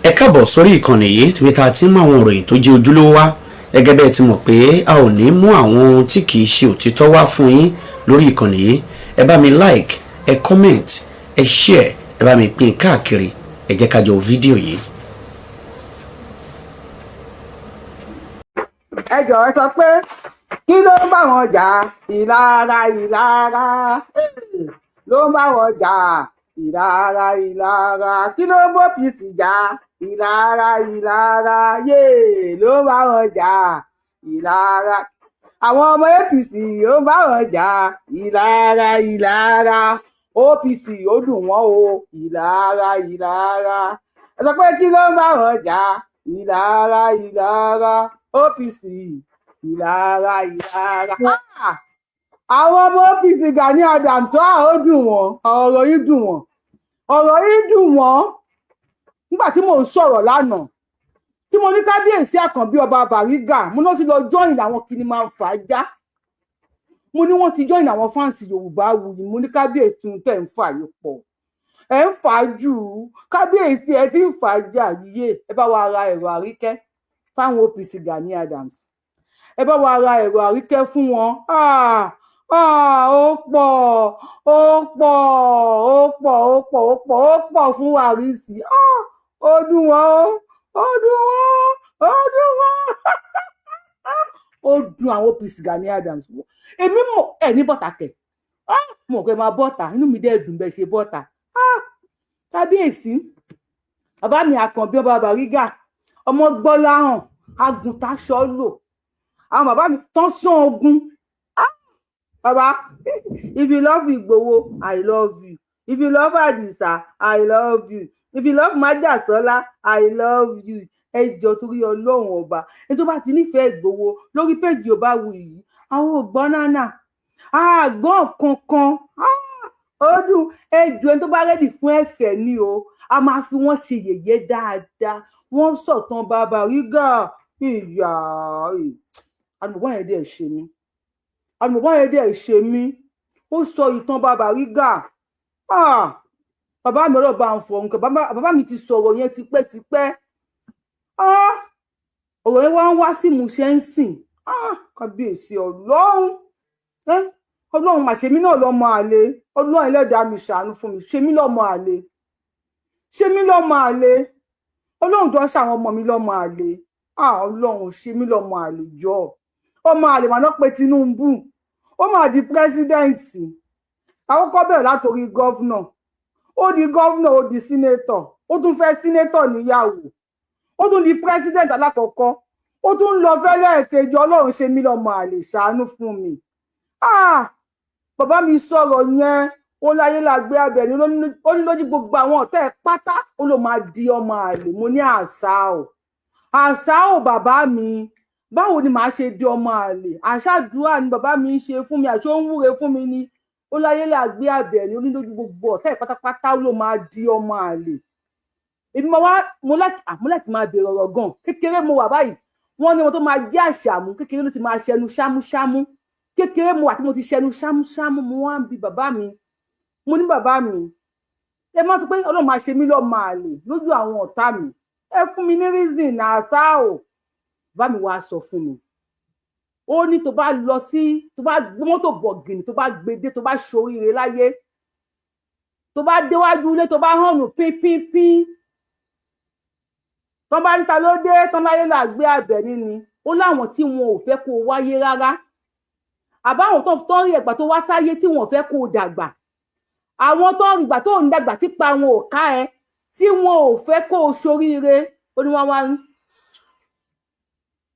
Ẹ káàbọ̀ sórí ìkànnì yìí níbi tá a ti ń mú àwọn ìròyìn tó jẹ́ ojúlówó wá. Gẹ́gẹ́ bẹ́ẹ̀ ti mọ̀ pé a ò ní mú àwọn ohun tí kìí ṣe òtítọ́ wá fún yín lórí ìkànnì yìí. Ẹ bá mi like, ẹ comment, ẹ share, ẹ bá mi pín káàkiri. Ẹ jẹ́ ká jọ wo fídíò yìí. Ẹ jọ̀ọ́, ẹ sọ pé kí ló ń bá wọn jà? Ìlara, ìlara ló ń bá wọn jà. Ìlara, ìlara. Kí ló ń bó OPC jà? Ìlara, ìlara yéè ló ń bá wọn jà. Ìlara. Àwọn ọmọ APC ló ń bá wọn jà. Ìlara, ìlara. OPC ó dùn wọ́n o. Ìlara, ìlara. Ẹ sọ pé kí ló ń bá wọn jà? Ìlara, ìlara. OPC, ìlara, ìlara. Ah! Àwọn ọmọ OPC Gani Adams, ó dùn wọ́n. Ọ̀rọ̀ yìí dùn wọ́n, ọ̀rọ̀ yìí dùn wọ́n. Nígbà tí mò ń sọ̀rọ̀ lánàá, tí mo ní kábíyèsí Àkànbí ọba Bàrígà, mo náà ti lọ join àwọn kìnnì máa ń fà á já. Mo ní wọ́n ti join àwọn fans Yorùbá Wuyì. Mo ní kábíyèsí, ń tẹ̀ ń fà yìí pọ̀, ẹ̀ ń fà á jù. Kábíyèsí, ẹ ti ń fà á jà yíyé. Ẹ bá wa ra ẹ̀rọ àríkẹ́ fáwọn OPC Gani Adams. Ẹ bá wa ra ẹ̀rọ àríkẹ́ fún wọn. Ah, ah, ó pọ̀, ó pọ̀, ó pọ̀, ó pọ̀, ó pọ̀, ó pọ̀ fún wàrísì. Ah, ó dùn wọ́n, ó dùn wọ́n, ó dùn wọ́n, ó dùn àwọn OPC Gani Adams. Èmi mọ̀ ẹ ní bọ́tà kẹ̀. Ah, mo mọ̀ pé máa bọ́tà. Inú mi dẹ̀ dùn bẹ́ẹ̀ ṣe bọ́tà. Ah, kábíyèsí bàbá mi Àkànbí ọba Bàrígà, ọmọ gbọ́láhàn agùntàṣọ lò, àwọn bàbá mi tán sán ogun. Ah, bàbá, if you love Igboho, I love you. If you love Adisa, I love you. If you love Májàsọ́lá, I love you. Ẹ jọ, torí Ọlọ́run ọba, ẹni tó bá ti nífẹ̀ẹ́ Ìgbòho lórí péjì Yorùbáwùyí yìí, àwọn ò gbọ́n nánà àgbọ̀n kankan. Ó dùn. Ẹ jọ, ẹni tó bá ready fún ẹ̀fẹ̀ ni o. A máa fi wọ́n ṣe yẹ̀yẹ́ dáadáa. Wọ́n sọ̀tàn bàbá rígà ìyá àlùbọ́n yẹn dẹ̀ ṣe mí, àlùbọ́n yẹn dẹ̀ ṣe mí. Ó sọ ìtàn bàbá rígà. Bàbá mi, ọlọ́ba ń fọ nǹkan. Bàbá mi ti sọ̀rọ̀ yẹn tipẹ́tipẹ́. Ọ̀rọ̀ yẹn wá ń wá sí ìmúṣẹ ń sìn. Kábíyèsí Ọlọ́run, Ọlọ́run mà ṣe mí náà lọ́mọ àlè. Ọlọ́run ẹlẹ́dàá mi, ṣàánú fún mi. Ṣe mí lọ́mọ àlè, ṣe mí lọ́mọ àlè. Ọlọ́run tó ń ṣàwọn ọmọ mi lọ́mọ àlè. Ọlọ́run, ṣe mí lọ́mọ àlè jọ. Ọmọ àlè màná pé Tinubu ó máa di president. Àkọ́kọ́ bẹ̀rẹ̀ látòrí governor, ó di governor, ó di senator, ó tún fẹ́ senator níyàwó, ó tún di president alákọ̀ọ́kọ́, ó tún ń lọ fẹ́lẹ́ kejì. Ọlọ́run, ṣe mí lọ́mọ àlè, ṣàánú fún mi. Bàbá mi sọ̀rọ̀ yẹn, ó láyé lágbé abẹ ní, ó ní lójú gbogbo àwọn ọ̀tá ẹ̀ pátá, ó ló máa di ọmọ àlè. Mo ní àṣà ò, àṣà ò. Bàbá mi, báwo ni màá ṣe di ọmọ àlè? Àṣàdúrà ni bàbá mi ń ṣe fún mi, àti ó ń wúre fún mi ni. Ó láyé lágbé abẹ ní, ó ní lójú gbogbo ọ̀tá ẹ̀ pátápátá, ó ló máa di ọmọ àlè. Èmi máa wá, mo láti máa bèrè ọ̀rọ̀ gan. Kékeré mo wà báyìí, wọ́n ní wọn tó máa jẹ́ àṣàmú, kékeré ló ti máa ṣẹnu ṣámúṣámú. Kékeré mo wà tí mo ti ṣẹnu ṣámúṣámú. Mo wá ń bi bàbá mi, mo ní, "Bàbá mi, ẹ má sọ pé Ọlọ́run máa ṣe mí lọ́mọ àlè lójú àwọn ọ̀tá mi. Ẹ fún mi ní reason àṣà o." Bàbá mi wá sọ fún mi, ó ní tó bá lọ sí, tó bá gbé mọ́tò bọ̀gìnì, tó bá gbé dé, tó bá ṣoríire láyé, tó bá déwájú ilé, tó bá hànù pínpínpín, tán bá níta ló dé tán, láyé là gbé Àbẹ̀ní ni. Ó láwọn tí wọn ò fẹ́ kó o wáyé rárá, àbáwọn tó ń rí ẹ̀gbà tó wá sáyé tí wọn ò fẹ́ kó o dàgbà, àwọn tó ń rí ìgbà tó ń dàgbà tí pa wọn ò ká ẹ, tí wọn ò fẹ́ kó o ṣoríire, ó ní wọn wá ń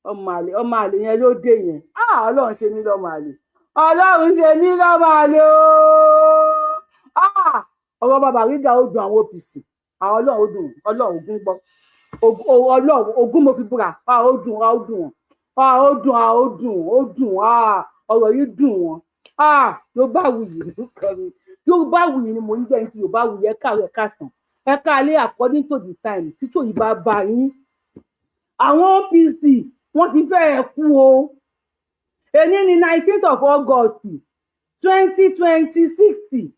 ọmọ àlè, ọmọ àlè yẹn ló dé yẹn. Ah, Ọlọ́run ṣe mí lọ́mọ àlè, Ọlọ́run ṣe mí lọ́mọ àlè ooo. Ah, ọ̀rọ̀ bàbá ríga, ó dùn àwọn OPC. Àwọn Ọlọ́run, ó dùn. Ọlọ́run ogun gbọ́, Ọlọ́run ogun mo fi búra. Ah, ó dùn, ó dùn wọ́n. Ah, ó dùn, ah, ó dùn, ó dùn. Ah, ọ̀rọ̀ yìí dùn wọ́n. Ah, Yorùbá Wuyì lórúkọ mi, Yorùbá Wuyì ni mò ń jẹ́ ní ti Yorùbá Wuyì. Ẹ káàárọ̀, ẹ káàsán, ẹ káalẹ́, according to the time títò yìí bá bá yín. Àwọn OPC, wọ́n ti fẹ́ẹ̀ kú o. Èní ni 19th of August 2026,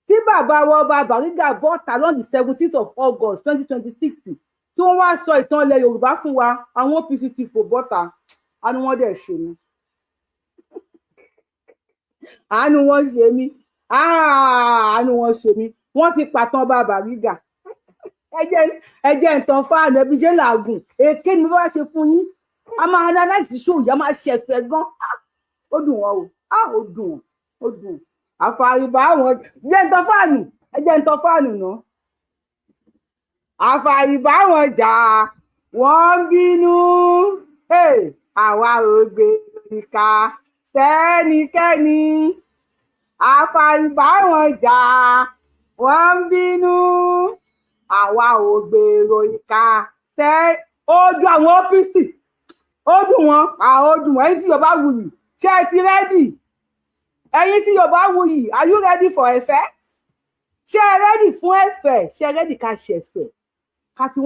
tí bàbá wa ọba Bariga bọ́ta lọ́n the 17th of August 2026. Tí wọ́n wá sọ ìtàn ilẹ̀ Yorùbá fún wa. Àwọn OPC ti fò bọ́ta. Àánú wọn dẹ̀ ṣe mí, àánú wọn ṣe mí, àánú wọn ṣe mí. Wọ́n ti pàtàn bá Bàrígà. Ẹ jẹ́ nǹkan fáànù ẹbí ṣe làágùn. Èké ni mo bá ṣe fún yín. A máa analyse show yìí, a máa ṣẹ̀fẹ̀ gan. Ó dùn wọn o, ó dùn wọn, ó dùn àfàrìbá àwọn. Jẹ́ nǹkan fáànù, ẹ jẹ́ nǹkan fáànù náà. Àfàrìbá wọn jà, wọ́n ń bínú. Àwa ò gbé ìka sẹ́nikẹ́ni. Àfàrìbá wọn jà, wọ́n ń bínú. Àwa ò gbèrò ìka sẹ́. Ó dùn àwọn OPC, ó dùn wọn, ó dùn wọn. Ẹ̀yin tí Yorùbá wuyì, ṣé ẹ ti ready? Ẹ̀yin tí Yorùbá wuyì, are you ready for ẹ̀fẹ̀? Ṣé ẹ ready fún ẹ̀fẹ̀? Ṣé ẹ ready ká ṣẹ̀fẹ̀, ká fi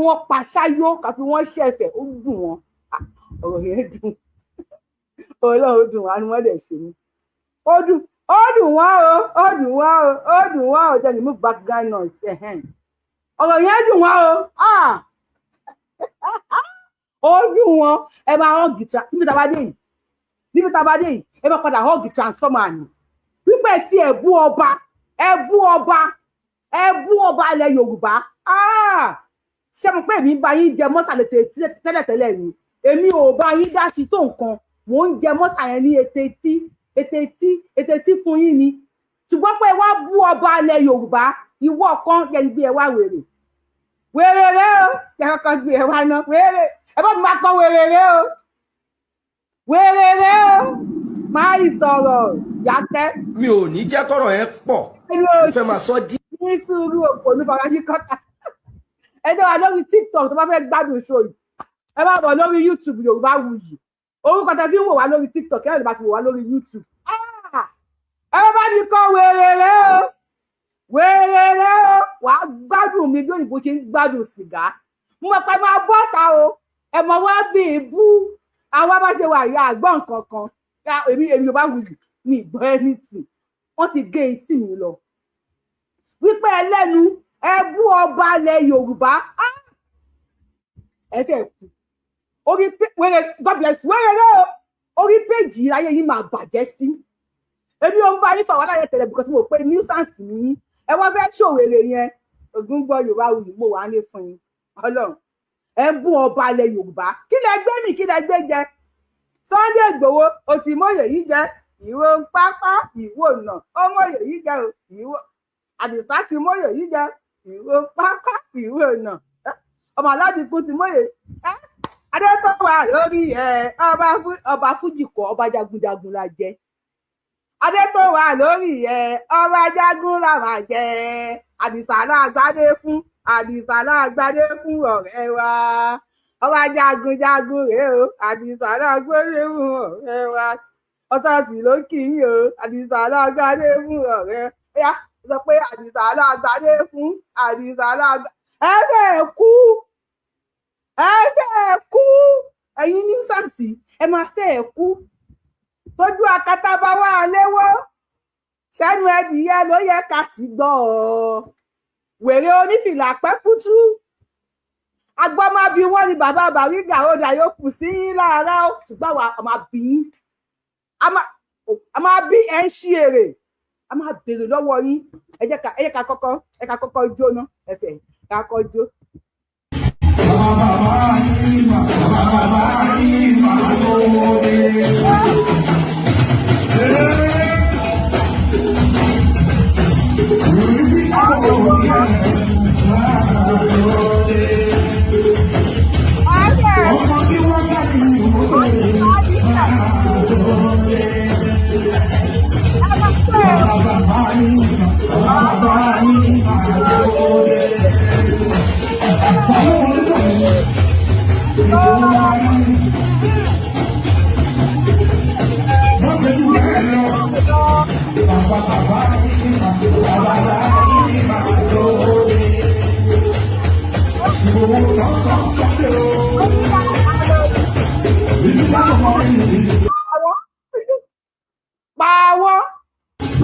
wọ́n paṣáyó, ká fi wọ́n ṣẹ̀fẹ̀? Ó dùn wọn. Ọ̀rọ̀ yẹn dùn, Ọlọ́run dùn wọn ni wọ́n dẹ̀ ṣe mí. Ó dùn, ó dùn wọ́n o, ó dùn wọ́n o, ó dùn wọ́n o. Jẹ́ remove background noise. Ọ̀rọ̀ yẹn dùn wọ́n o, ó dùn wọ́n. Ẹ máa hug níbi tá a bá dé yìí, níbi tá a bá dé yìí, ẹ máa padà hug transformer ni wípé tí ẹ bú ọba, ẹ bú ọba, ẹ bú ọba ilẹ̀ Yorùbá. Ṣé mo pé èmi bá yín jẹ mọ́sàlẹ̀ tẹ́lẹ̀tẹ́lẹ̀ ni? Èmi ò bá yín dá sí tó nǹkan. Mò ń jẹ mọ́sà yẹn ní ètè tí ètè tí ètè tí fún yín ni. Ṣùgbọ́n pé wá bú ọba ilẹ̀ Yorùbá, ìwọ kan yẹn gbé ẹ wá. Wèrè, wèrè rẹ o, yẹ kọ́kọ́ gbé ẹ wá ná. Wèrè, ẹ bá mi máa kọ́ wèrè rẹ o, wèrè rẹ o, máa ìsọ̀rọ̀ yàtẹ́. Mi ò ní jẹ́ kọ́rọ̀ yẹn pọ̀, mo fẹ́ máa sọ dí. Ní sùúrù, òpó ní farajì kọ́ta. Ẹ dẹ́ wà lórí TikTok tó bá fẹ́ gbádùn show yìí, ẹ máa bọ̀ lórí YouTube Yorùbá Wuyì. Orúkọ tẹ fi ń wò wá lórí TikTok, ẹ lè bá ti wò wá lórí YouTube. Ẹ bá mi kọ́ wèrè rẹ o, wèrè rẹ o. Wàá gbádùn mi bí òyìnbó ṣe ń gbádùn sìgá. Mo mọ̀ pé máa bọ́ta o. Ẹ mọ̀ wá bí ibú àwa bá ṣe wà yá àgbọ̀n kankan. Èmi Yorùbá Wuyì mi gbọ́ anything. Wọ́n ti gé etí mi lọ wípé ẹlẹ́nu ẹ bú ọba ilẹ̀ Yorùbá, ẹ fẹ́ kú. Orí wẹ́rẹ́, God bless wẹ́rẹ́ rẹ o. Orí péjì ayé yín máa bàjẹ́ sí. Èmi ò ń bá yín fà wàhálà yẹn tẹ́lẹ̀ because mo pé nuisance ni yín. Ẹ wá fẹ́ ṣòwèrè yẹn. Ògùn gbọ́ Yorùbá Wuyì, mo wà ní fún yín. Ọlọ́run, ẹ ń bú ọba ilẹ̀ Yorùbá. Kí lẹ gbé mi? Kí lẹ gbé jẹ? Sunday Igboho, o ti mọyè yìí jẹ. Ìwọ pápá, ìwọ nà ọmọye yìí jẹ o. Ìwọ Àdìsá ti mọyè yìí jẹ. Ìwọ pápá, ìwọ nà ọmọ aládìkún ti mọyè. Adétọ́wà lórí ẹ ọba fújì kọ, ọba jagunjagun la jẹ. Adétọ́wà lórí ẹ ọba jagun la máa jẹ. Àdìsá lágbádé fún, Àdìsá lágbádé fún ọ̀rẹ́ wa. Ọba jagunjagun rèé o. Àdìsá lágbádé fún ọ̀rẹ́ wa. Ọ̀sọ̀ọ̀sì ló kì í o. Àdìsá lágbádé fún ọ̀rẹ́ yá. Sọ pé Àdìsá lágbádé fún, Àdìsá lágbádé. Ẹ fẹ́ kú, ẹ fẹ́ kú. Ẹ̀yin ní sàǹsì, ẹ máa fẹ́ kú. Tójú akátá bá wà léwọ́ sẹ́nu ẹdìyẹ ló yẹ ká ti gbọ́ ọ. Wèrè onífìlà pẹ́kútú agbọ́mábí wọ́n ní bàbá Bàrígà ó dà yóò kù sí yín lára. Ṣùgbọ́n àwa máa bí yín, a máa bí ẹ̀ ń ṣí èrè, a máa béèrè lọ́wọ́ yín. Ẹ jẹ́ ká kọ́kọ́, ẹ ká kọ́kọ́ jóná ẹsẹ̀, ká kọ́ jó. Bàbá yìí mà, bàbá yìí mà tó dé. Ọmọ kí wọ́n ṣàkíyàn ó tó dé. Bàbá yìí mà, bàbá yìí mà tó dé. Àwọn olùkọ́ ìjọba yìí. Wọ́n ṣe ti bẹ́ẹ̀ lọ. Bàbá bàbá yìí mà, bàbá yìí mà tó dé. Ìgbòho tọ̀tọ̀ sọ́dẹ̀ o. Ìlú bá sọ̀rọ̀ ìlú. Pa wọ́n,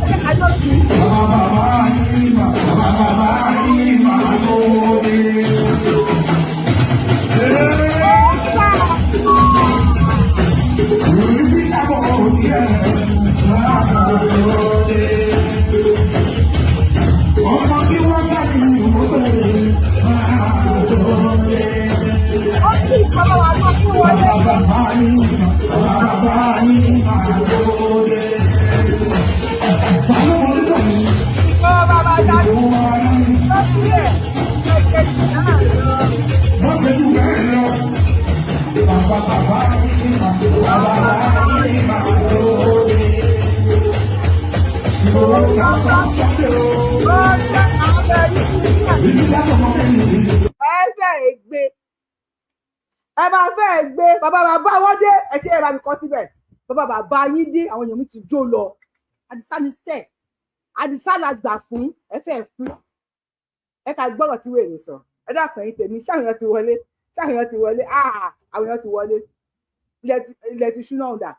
ẹ jẹ́ ká jó sí i. Bàbá bàbá yìí mà, bàbá bàbá yìí mà tó dé. yín, bàbá bàbá yín máa tó dé. Balógun tó ní Ó bàbá dájú ìlú wa ní. Lọ sílẹ̀ kẹ̀kẹ́ jù náà lọ. Wọ́n ṣe jù bẹ́ẹ̀ lọ. Bàbá bàbá yín máa, bàbá bàbá yín máa tó dé. Ìgbòho kàkà jáde o. Ó ṣe àwọn ẹni tí Ìlú yàtọ̀ mọ́ ẹni. Ẹ fẹ́ gbé, ẹ máa fẹ́ gbé bàbá bàbá wọn dé. Ẹ ṣe, ẹ bá mi kọ síbẹ̀, bàbá bàbá yín dé. Àwọn èèyàn mi ti jó lọ. Àdìsá ni sẹ, Àdìsá la gbà fún. Ẹ fẹ́ kú. Ẹ ká gbọ́rọ̀ tí wèrè sọ. Ẹ dákun, ẹ̀yin tèmi, ṣáwọn èèyàn ti wọlé? Ṣáwọn èèyàn ti wọlé? Ah, àwọn èèyàn ti wọlé. Ilẹ̀ ti ṣú náà dà.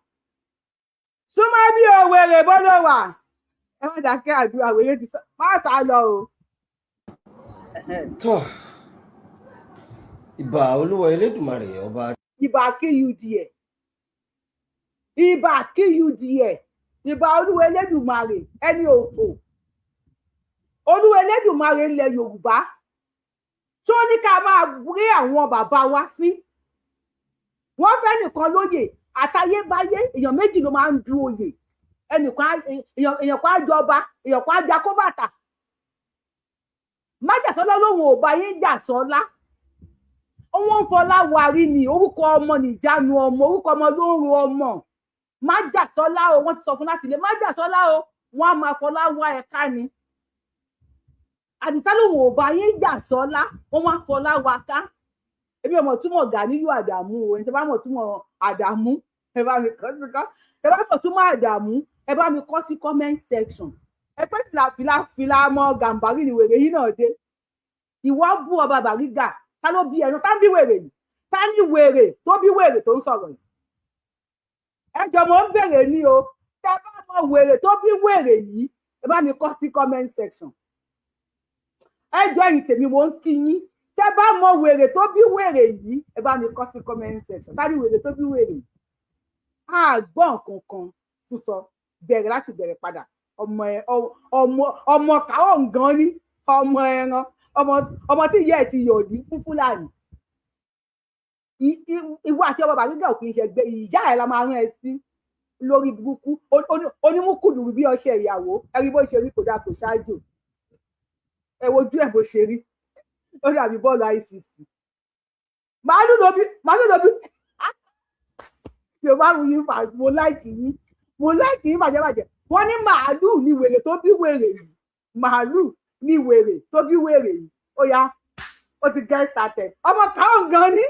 Súnmọ́ bí o, wèrè bọ́dọ̀ wà. Ẹ má dákẹ́ àdúrà. Wèrè ti sọ, má sá lọ o. Tọ́, ìbà Olúwa Elédùmarè ọba. Ìbà kí. Ìbà kí. Ìbà Olúwa Elédùmarè, ẹni òfò. Olúwa Elédùmarè ilẹ̀ Yorùbá tó ní ká máa rí àwọn bàbá wa fín. Wọ́n fẹ́ nìkan lóyè àtayébáyé. Èèyàn méjì ló máa ń du oyè. Ẹnìkan èèyàn kan á jọba, èèyàn kan á jakó bàtà. Májàsọ́lá lòun ò bá yín jà sọ́lá. Wọ́n ń fọlá warí ni. Orúkọ ọmọ nìjánu ọmọ, orúkọ ọmọ ló ń ro ọmọ. Májàsọ́lá o, wọ́n ti sọ fún láti ilé, májàsọ́lá o, wọ́n á máa fọlá wá ẹ̀ka ni. Àdìsá lòun ò bá yín jà sọ́lá, wọ́n wá fọlá wa ká. Èmi ò mọ̀ túmọ̀ Gàníyù Àdàmú o. Ẹni tí bá mọ̀ túmọ̀ Àdàmú, ẹ bá mi kọ́ sí kọ́. Ẹ bá mọ̀ túmọ̀ Àdàmú, ẹ bá mi kọ́ sí comment section. Ẹ pé fìlà fìlà fìlà mọ́ Gàǹbàrí ni wèrè yìí náà dé. Ìwọ bú ọba Bàrígà, ta ló bí ẹnu? Tá ń bí wèrè yìí? Tá ní wèrè tó bí wèrè tó ń sọ̀rọ̀ yìí? Ẹ jọ, mo ń bèrè ní o. Tẹ bá mọ wèrè tó bí wèrè yìí, ẹ bá mi kọ sí comment section. Ẹ jọ, ẹ̀yin tèmi, mo ń kí yín. Tẹ bá mọ wèrè tó bí wèrè yìí, ẹ bá mi kọ sí comment section. Tá ní wèrè tó bí wèrè yìí? A gbọ́ nǹkan kan tún sọ. Bẹ̀rẹ̀ láti bẹ̀rẹ̀ padà. Ọmọ ẹ, ọmọ ọmọ káwọ̀ gan ni ọmọ ẹran, ọmọ ọmọ tí ìyá ẹ ti yọ̀dí fún Fúlàní. Ìwọ àti ọba Bàrígà ò kì í ṣe gbé ìyá ẹ la máa rán ẹ sí lórí burúkú onímúkùdù bí ọṣẹ ìyàwó. Ẹ rí bó ṣe rí, kò dáa, kò ṣáájú. Ẹ wojú ẹ bó ṣe rí, ó dàbí bọ́ọ̀lù ICC. Màálù ló bí, màálù ló bí. Yorùbá wù yín fà. Mo like yín, mo like yín bàjẹ́bàjẹ́. Wọ́n ní màálù ní wèrè tó bí wèrè yìí. Màálù ní wèrè tó bí wèrè yìí. Ó yá, ó ti get started. Ọmọ káwọn gan ni.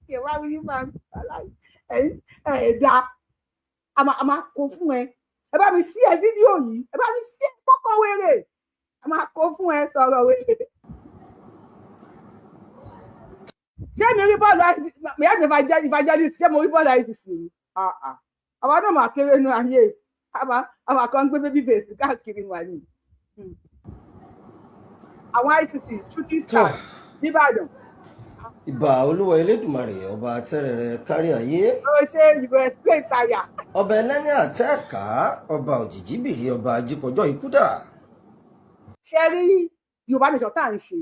Yorùbá wù yín fà. Ẹ̀yin ẹ̀ẹ́dá, a máa kó fún ẹ. Ẹ bá mi sí ẹ fídíò yìí, ẹ bá mi sí ẹ kọ́kọ́. Wèrè, a máa kó fún ẹ. Sọ̀rọ̀, wèrè. Ṣé mi rí bọ́ọ̀lù ìyá mi evangelist? Ṣé mo rí bọ́ọ̀lù ICC rí? Ah, ah. Àwa náà máa kéré inú ayé. Àwa kan ń gbé baby face káàkiri wà ní àwọn ICC shooting star nìbàdàn. Ìbà Olúwa Elédùmarè ọba tẹ́rẹ̀rẹ̀ kárí ayé. Ó ṣe, you go explain tire. Ọba ẹlẹ́ni àtẹ́ẹ̀ká, ọba òjìjíbìrì, ọba ajípọ̀jọ́ ikúdà. Ṣe rí Yorùbá Nation tá à ń ṣe,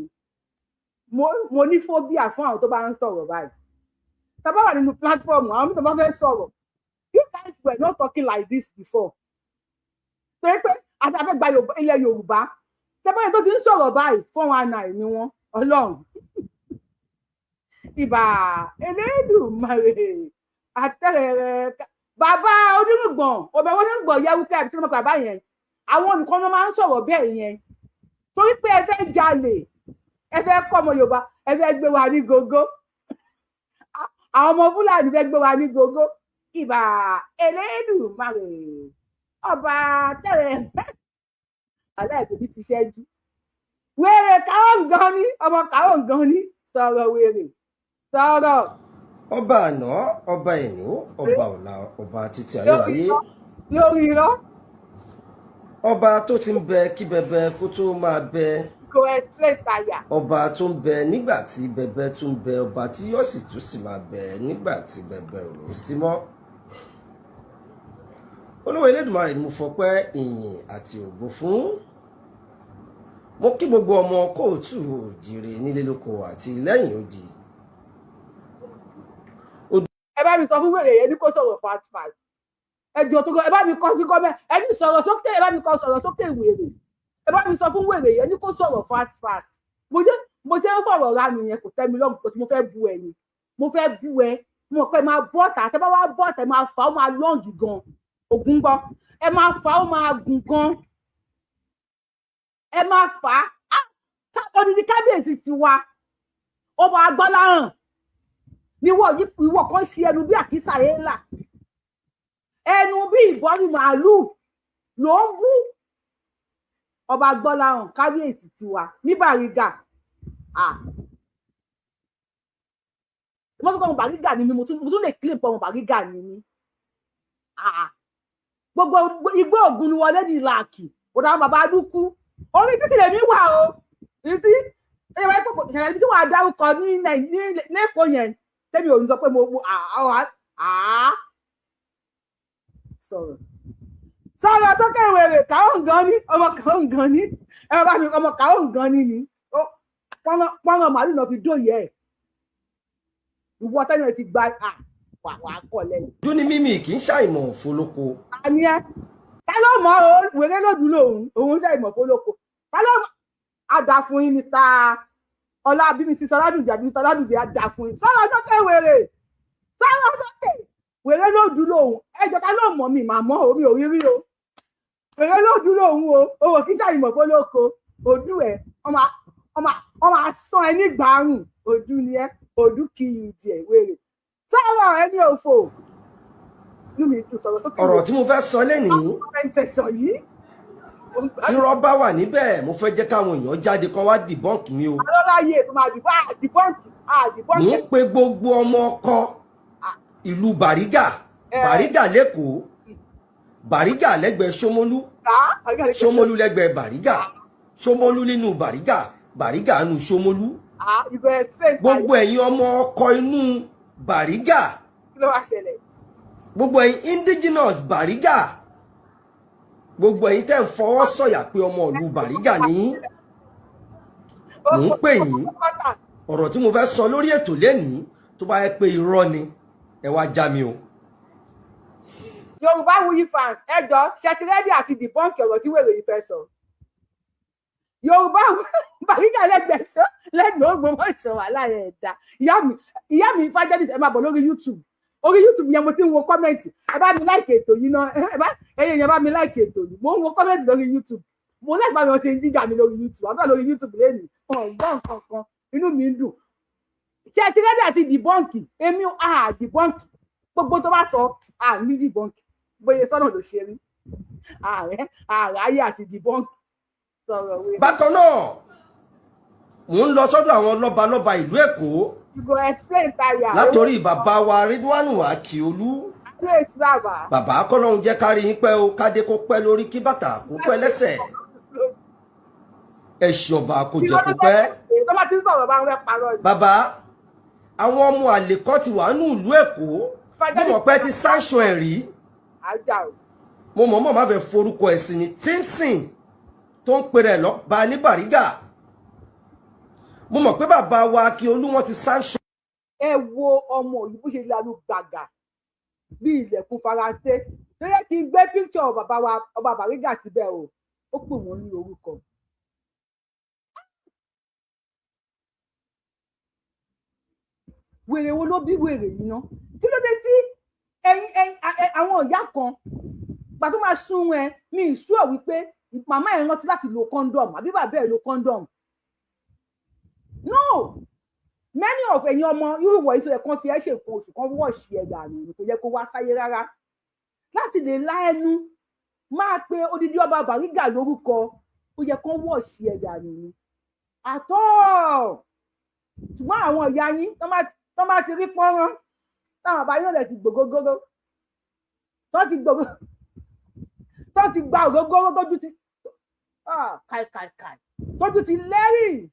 mo ní phobia fún àwọn tó bá ń sọ̀rọ̀ báyìí. Tá a bá wà nínú platform, àwọn tó bá fẹ́ sọ̀rọ̀, you guys were not talking like this before. Torí pé àti afẹ́ gba ilẹ̀ Yorùbá, tẹ́báyé tó ti ń sọ̀rọ̀ báyìí, 419 ni wọ́n. Ọlọ́run, ìbà Elédùmarè àtẹrẹrẹ. Bàbá onírùngbọ̀n, ọbẹ̀ onírùngbọ̀n yẹwùkẹ́ àbí kí ló mọ̀ bàbá yẹn, àwọn nìkan ló máa ń sọ̀rọ̀ bẹ́ẹ̀ yẹn. Torí pé ẹ fẹ́ jalè, ẹ fẹ́ kọ́ ọmọ Yorùbá, ẹ fẹ́ gbé wa ní gógó. Àwọn ọmọ Fúlàní fẹ́ gbé wa ní gógó. Ìbà Elédùmarè ọba tẹrẹ aláìbòbí ti ṣẹ́jú. Wèrè káwọn gan ni, ọmọ káwọn gan ni. Sọ̀rọ̀, wèrè, sọ̀rọ̀. Ọba àná, ọba ẹ̀ní, ọba ọ̀la, ọba títí ayérayé. Lórí irọ́. Ọba tó ti ń bẹ kí bẹbẹ kó tó máa bẹ. Go explain tire. Ọba tó ń bẹ nígbà tí bẹbẹ tún ń bẹ, ọba tí yóò sì tún sì máa bẹ nígbà tí bẹbẹ ò ní sí mọ́. Olúwa Elédùmarè ni mo fọpẹ́, ìyìn àti ògo fún. Mo kí gbogbo ọmọ kóòtù òjìrè nílé lóko àti lẹ́yìn odi. Ẹ bá Bá mi sọ fún wèrè yẹn ní kó sọ̀rọ̀ fast fast. Ẹ jọ̀ọ́, tó ẹ bá mi kọ sí comment, ẹ ní sọ̀rọ̀ sókè. Ẹ bá mi kọ sọ̀rọ̀ sókè, wèrè. Ẹ bá mi sọ fún wèrè yẹn ní kó sọ̀rọ̀ fast fast. Mo jẹ́ mo ṣe ń fọ̀rọ̀ ra mi yẹn, kò tẹ́ mi lọ́rùn, kò sí. Mo fẹ́ bu ẹ ni, mo fẹ́ bú ẹ. Mo mọ̀ pé máa bọ́ọ̀tà, tẹ́ bá wá bọ́ọ̀tà, ẹ máa fà ó, máa long gan. Ògùn gbọ́, ẹ máa fà ó, máa gùn gan. Ẹ máa fà á. Odidi kábíyèsí tiwa, ọba agbọ́láhàn níwọ̀. Ìwọ kan ṣe ẹnu bí àkísà éèlà, ẹnu bí ìbọ́rí màálùú ló ń bú ọba gbọ́láhàn, kábíyèsí tiwa ní Bàrígà. Ah, mo tún kọ́ ọmọ Bàrígà ni mi, mo tún lè claim pé ọmọ Bàrígà ni mi. Ah, gbogbo igbó ògùn ni wọlé di làákì ọ̀dà àwọn bàbá dúkú. Orí títì lèmi wà o. You see, ẹ wáyé pé ìṣẹ̀lẹ̀ ibi tí wàá dárúkọ ní lẹ́kọ̀ọ́ yẹn, tẹ́mi ò ní sọ pé mo àá sọ̀rọ̀ sọ̀rọ̀ tó kẹwèrè káwọn gan ni ọmọ, káwọn gan ni. Ẹ bá mi ọmọ káwọn gan ni ni pọ́nrán màálù náà fi dóye ẹ̀. Ìwọ tẹ́nu ẹ̀ ti gba wà wà kọ́ lẹ́yìn. Ojú ní mímì kì í ṣàìmọ̀ fólóko. Ta ni ẹ? Ta ló mọ̀ ọ́? Wèrè lòdù lòun, òun ṣàìmọ̀ fólóko. Ta ló mọ̀? Á dà fún yín, Mr. Ọlá bí Mrs. Ọládùnjẹ àbí Mr. Ọládùnjẹ, á dà fún yín. Sọ̀rọ̀ sókè, wèrè, sọ̀rọ̀ sókè. Wèrè lòdù lòun. Ẹjọ́, ta ló mọ̀ mi? Màmọ́ omi ò rí rí o. Wèrè lòdù lòun o. Òwò kí ṣàìmọ̀ fólóko ojú ẹ, ọmọ asán ẹ nígbàrún ojú ni ẹ ojú kì í tiẹ̀. Wèrè, sọ̀rọ̀ ẹni òfò. Inú mi dùn, sọ̀rọ̀ sókè. Ọ̀rọ̀ tí mo fẹ́ sọ lénìí, Ẹ̀sọ̀ yìí. tí rọ́bà wà níbẹ̀, mo fẹ́ jẹ́ káwọn èèyàn jáde kán wá debunk mi o. Alọ́láyé tó máa dìbò debunk. Mò Debunk. ń pe gbogbo ọmọ ọkọ ìlú Bàrígà, Bàrígà lẹ́kọ̀ọ́, Bàrígà lẹ́gbẹ̀ẹ́ Ṣómólú, Ṣómólú lẹ́gbẹ̀ẹ́ Bàrígà, Ṣómólú nínú Bàrígà, Bàrígà nínú Ṣómólú. You go explain. Gbogbo ẹ̀yin ọmọ ọkọ inú Bàrígà, Kí ló wá ṣẹlẹ̀? gbogbo ẹ̀yin indigenous Bàrígà, gbogbo ẹ̀yin tẹ́ ń fọwọ́ sọ̀yà pé ọmọ ìlú Bàrígà ní, mò ń pè yín. Ọ̀rọ̀ tí mo fẹ́ sọ lórí ètò lénìí, tó bá yẹ pé irọ́ ni, ẹ wá já mi o. Yorùbá Wuyi fans, ẹ jọ, ṣe ti ready àti debunk ọ̀rọ̀ tí wèrè yìí fẹ́ sọ? Yorùbá Bàrígà lẹ́gbẹ̀ẹ́ sọ lẹ́gbẹ̀ẹ́ Ògbómọ̀ṣọ́, wà láyé ẹ̀dá. Ìyá mi, ìyá mi evangelist, ẹ máa bọ̀ lórí YouTube. Orí YouTube yẹn mo ti ń wo comment. Ẹ bá mi like ètò yìí náà. Ẹ bá ẹ̀yin yẹn bá mi like ètò yìí. Mo ń wo comment lórí YouTube. Mo lẹ́gbàá mi, wọ́n ṣe ń jíjà mi lórí YouTube. Àbúrò lórí YouTube lẹ́nìí, wọn ò gbọ́ nǹkan kan, inú mi ń dùn. Ṣé ẹ ti ready àti debunk? Èmi à debunk gbogbo tó bá sọ, à ní debunk. Bóyá sọ́nà ló ṣe rí ààrẹ ààrẹ ayé àti debunk sọ̀rọ̀ wí. Bákan náà, mò ń lọ sọ́dọ̀ àwọn lọ́balọ́ba ìlú Èkó, You go explain tire. látòrí bàbá wa Ridwanu Akiolu. Grace bàbá. Bàbá, kọ́lọ́hún jẹ́ kárí yín pẹ́ o, kádé kó pẹ́ lórí, kí bàtà kó pẹ́ lẹ́sẹ̀, ẹ̀sìn ọba kò jẹ́ kó pẹ́. Tó bá ti ń sọ̀rọ̀ bá ń rẹ́ parọ́ ni. Bàbá, àwọn ọmọ àlè kan ti wà nínú ìlú Èkó. Mo mọ̀ pé ti sanction ẹ̀ rí. Ajá o. Mo mọ̀ mọ̀ má fẹ́ forúkọ ẹ̀sìn ní Timson tó ń pèrè lọ́ba ní Bàrígà. Mo mọ̀ pé bàbá wa Akiolu, wọn ti sanction. Ẹ wo ọmọ yìí bó ṣe lanu gbàgà bí ilẹ̀kùn Faransé. Ló yẹ kí n gbé píkṣọ bàbá wa ọba Bàrígà síbẹ̀ o. Ó pè wọ́n ní orúkọ. Wèrè wo ló bí wèrè yìí ná? Kí ló dé tí ẹ̀yin ẹ̀yin àwọn ìyá kan gbà tó máa sún ẹ mi ìṣú ẹ wípé màmá ẹ rántí láti lo condom àbí bàbá ẹ lo condom? No, many of ẹ̀yin ọmọ irú ìwọ ìṣòro kan fi ẹ ṣe nǹkan oṣù kan wọ̀ṣì ẹ̀ dànù, kò yẹ kó wá sáyé rárá láti lè lá ẹnu máa pe odidi ọba Bàrígà lórúkọ. Ó yẹ kó wọ̀ṣì ẹ̀ dànù ni àtọ́. Ṣùgbọ́n àwọn ìyá yín tó bá ti rí pọ́nrán táwọn àbá yóò lẹ̀ ti gbògógóró, tó ti gbògó, tó ti gba ògógóró, tójú ti kàìkàìkàì, tójú ti lẹ́rìí,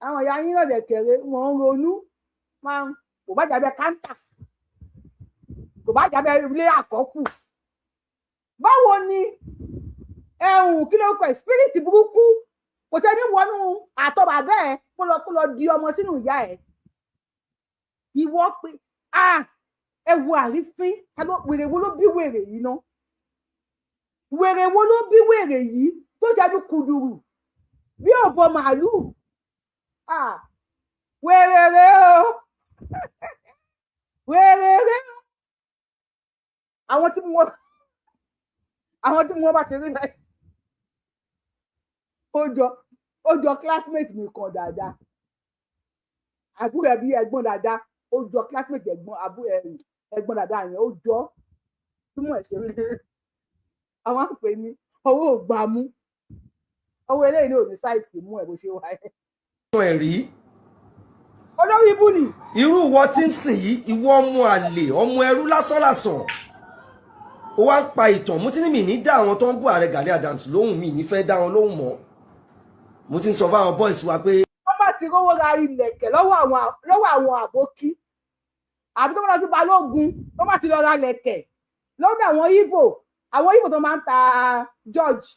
àwọn ìyá yín náà dẹ̀kẹ̀rẹ̀ wọ́n ń ronú máa ń kò bá jábẹ́ káńtà, kò bá jábẹ́ ilé àkọ́kù. Báwo ni ẹ̀hún, kí ló kọ ẹ̀, spirit burúkú kò tẹ́ ní wọnú àtọ̀ bàbá ẹ̀ kó lọ di ọmọ sínú ìyá ẹ̀? Ìwọ pé ah. Ẹ wo àrífín. Wèrè wo ló bí wèrè yìí ná? Wèrè wo ló bí wèrè yìí tó ṣẹ́nu kùdùrù bí òbọ màálùú? Wèrè rè o, wèrè rè o. Àwọn tí wọ́n bá ti rí báyìí, ó jọ classmate mi kan dáadáa, àbúrò ẹbí ẹ̀gbọ́n dáadáa. Ó jọ classmate ẹ̀gbọ́n, àbúrò ẹ̀gbọ́n dáadáa yẹn. Ó jọ túmọ̀ ẹ̀ ṣe rí. Àwọn àpè ní owó ògbàmú, owó eléyìí ní òní size mú ẹ bó ṣe wáyé. Ẹ̀ rí. Olórí ibú ni. Irú ìwọ tí ń sìn yìí, ìwọ ọmọ àlè, ọmọ ẹrú lásánlàsàn, ó wá ń pa ìtàn. Mo ti ní mi ní dá àwọn tó ń bú ààrẹ Gani Adams lóhùn, mi ní fẹ́ dá wọn lóhùn mọ́. Mo ti ń sọ fáwọn boys wa pé. Wọ́n bá ti rówó ra ilẹ̀kẹ̀ lọ́wọ́ àwọn àbókí, àbí tó bá lọ sí Balógun, tó bá ti lọ ra ilẹ̀kẹ̀ lọ́dọ̀ àwọn Ìgbò, àwọn Ìgbò tó máa ń ta George,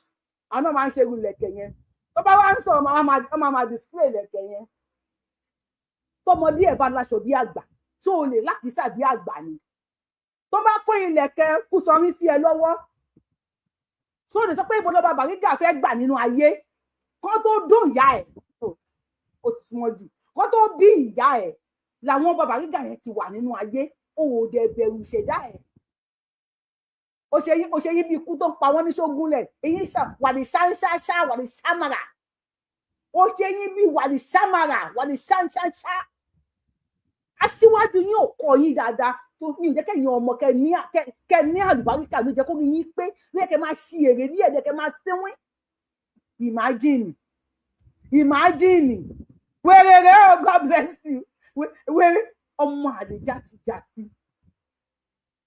àwọn náà máa ń ṣe irú ilẹ̀kẹ̀ yẹn. Tó bá wá ń sọ̀rọ̀, wọ́n máa display ilẹ̀kẹ̀ yẹn. Tọmọdé ẹ̀ bá láṣọ bí àgbà, tó o lè lákìísà bí àgbà ni. Tó bá kó ilẹ̀kẹ̀ Kúsọrí sí ẹ lọ́wọ́, tó o lè sọ pé ibo lọ́ba Bàrígà fẹ́ gbà nínú ayé? Kó tó dún ìyá ẹ̀, ó ti súnmọ́ jù, kó tó bí ìyá ẹ̀ làwọn bàbá Bàrígà yẹn ti wà nínú ayé. O ò dẹ̀ bẹ̀rù ìṣẹ̀dá ẹ̀. Ó ṣe yín bí ikú tó ń pa wọ́n ní ṣógúnlẹ̀. Èyí wà ní ṣáṣáṣá, wà ní ṣámàrà. Ó ṣe yín bí wà ní ṣámàrà, wà ní ṣáṣáṣá. Aṣíwájú yín ò kọ́ yín dáadáa tó ní ìjẹ́ kẹ́yìn ọmọ kẹ́ ní àlùbáríkà. Ló jẹ́ kó rí yín pé ló yẹ kẹ́ máa ṣí èrè ní ẹ̀dẹ̀, kẹ́ máa sínwín. Imagine, imagine. Wèrè o, God bless you. Wèrè, ọmọ àlè játijàti.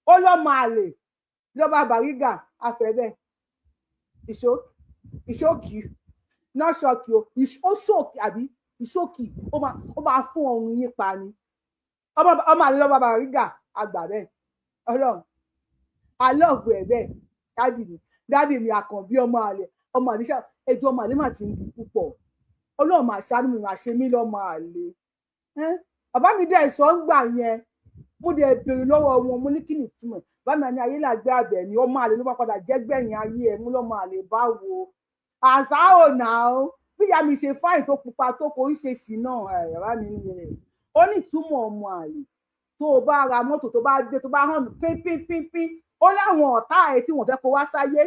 Ó lọ́mọ àlè lọ́ba Bàrígà àfẹ́bẹ́ ìṣókì náà ṣọ́ọ̀kì o. Ó ṣòkì àbí ìṣókì, ó máa fún ọrùn yín pa ni. Ọmọ àlè lọ́ba Bàrígà àgbà bẹ́ẹ̀. Ọlọ́run alọ́ọ̀bù ẹ̀ bẹ́ẹ̀. Daddy mi, daddy mi àkànbí, ọmọ àlè, ọmọ àlè ṣá. Ẹjọ́ ọmọ àlè mà ti ń di púpọ̀. Ọlọ́run máa ṣàánú mi, máa ṣe mí lọ́mọ àlè. Bàbá mi dẹ̀ sọ ń gbà yẹn, mo dẹ̀ béèrè lọ́wọ́ wọn, mo ní kí ni ìtumọ̀? Bàbá mi ní ayé làgbé àbẹ̀ ni, ọmọ àlè ló bá padà jẹ́ gbẹ̀yìn ayé ẹ̀. Mú lọ́mọ àlè báwo? Àṣà ò nà ó. Bí ìyá mi ṣe fáìn tó pupa tó, kò ń ṣe ṣì náà. Bàbá mi ní rẹ̀, ó ní ìtumọ̀ ọmọ àlè, tó o bá ra mọ́tò, tó bá dé, tó bá hàn pínpínpínpín, ó láwọn ọ̀tá ẹ̀ tí wọ́n fẹ́ kó wá sáyé,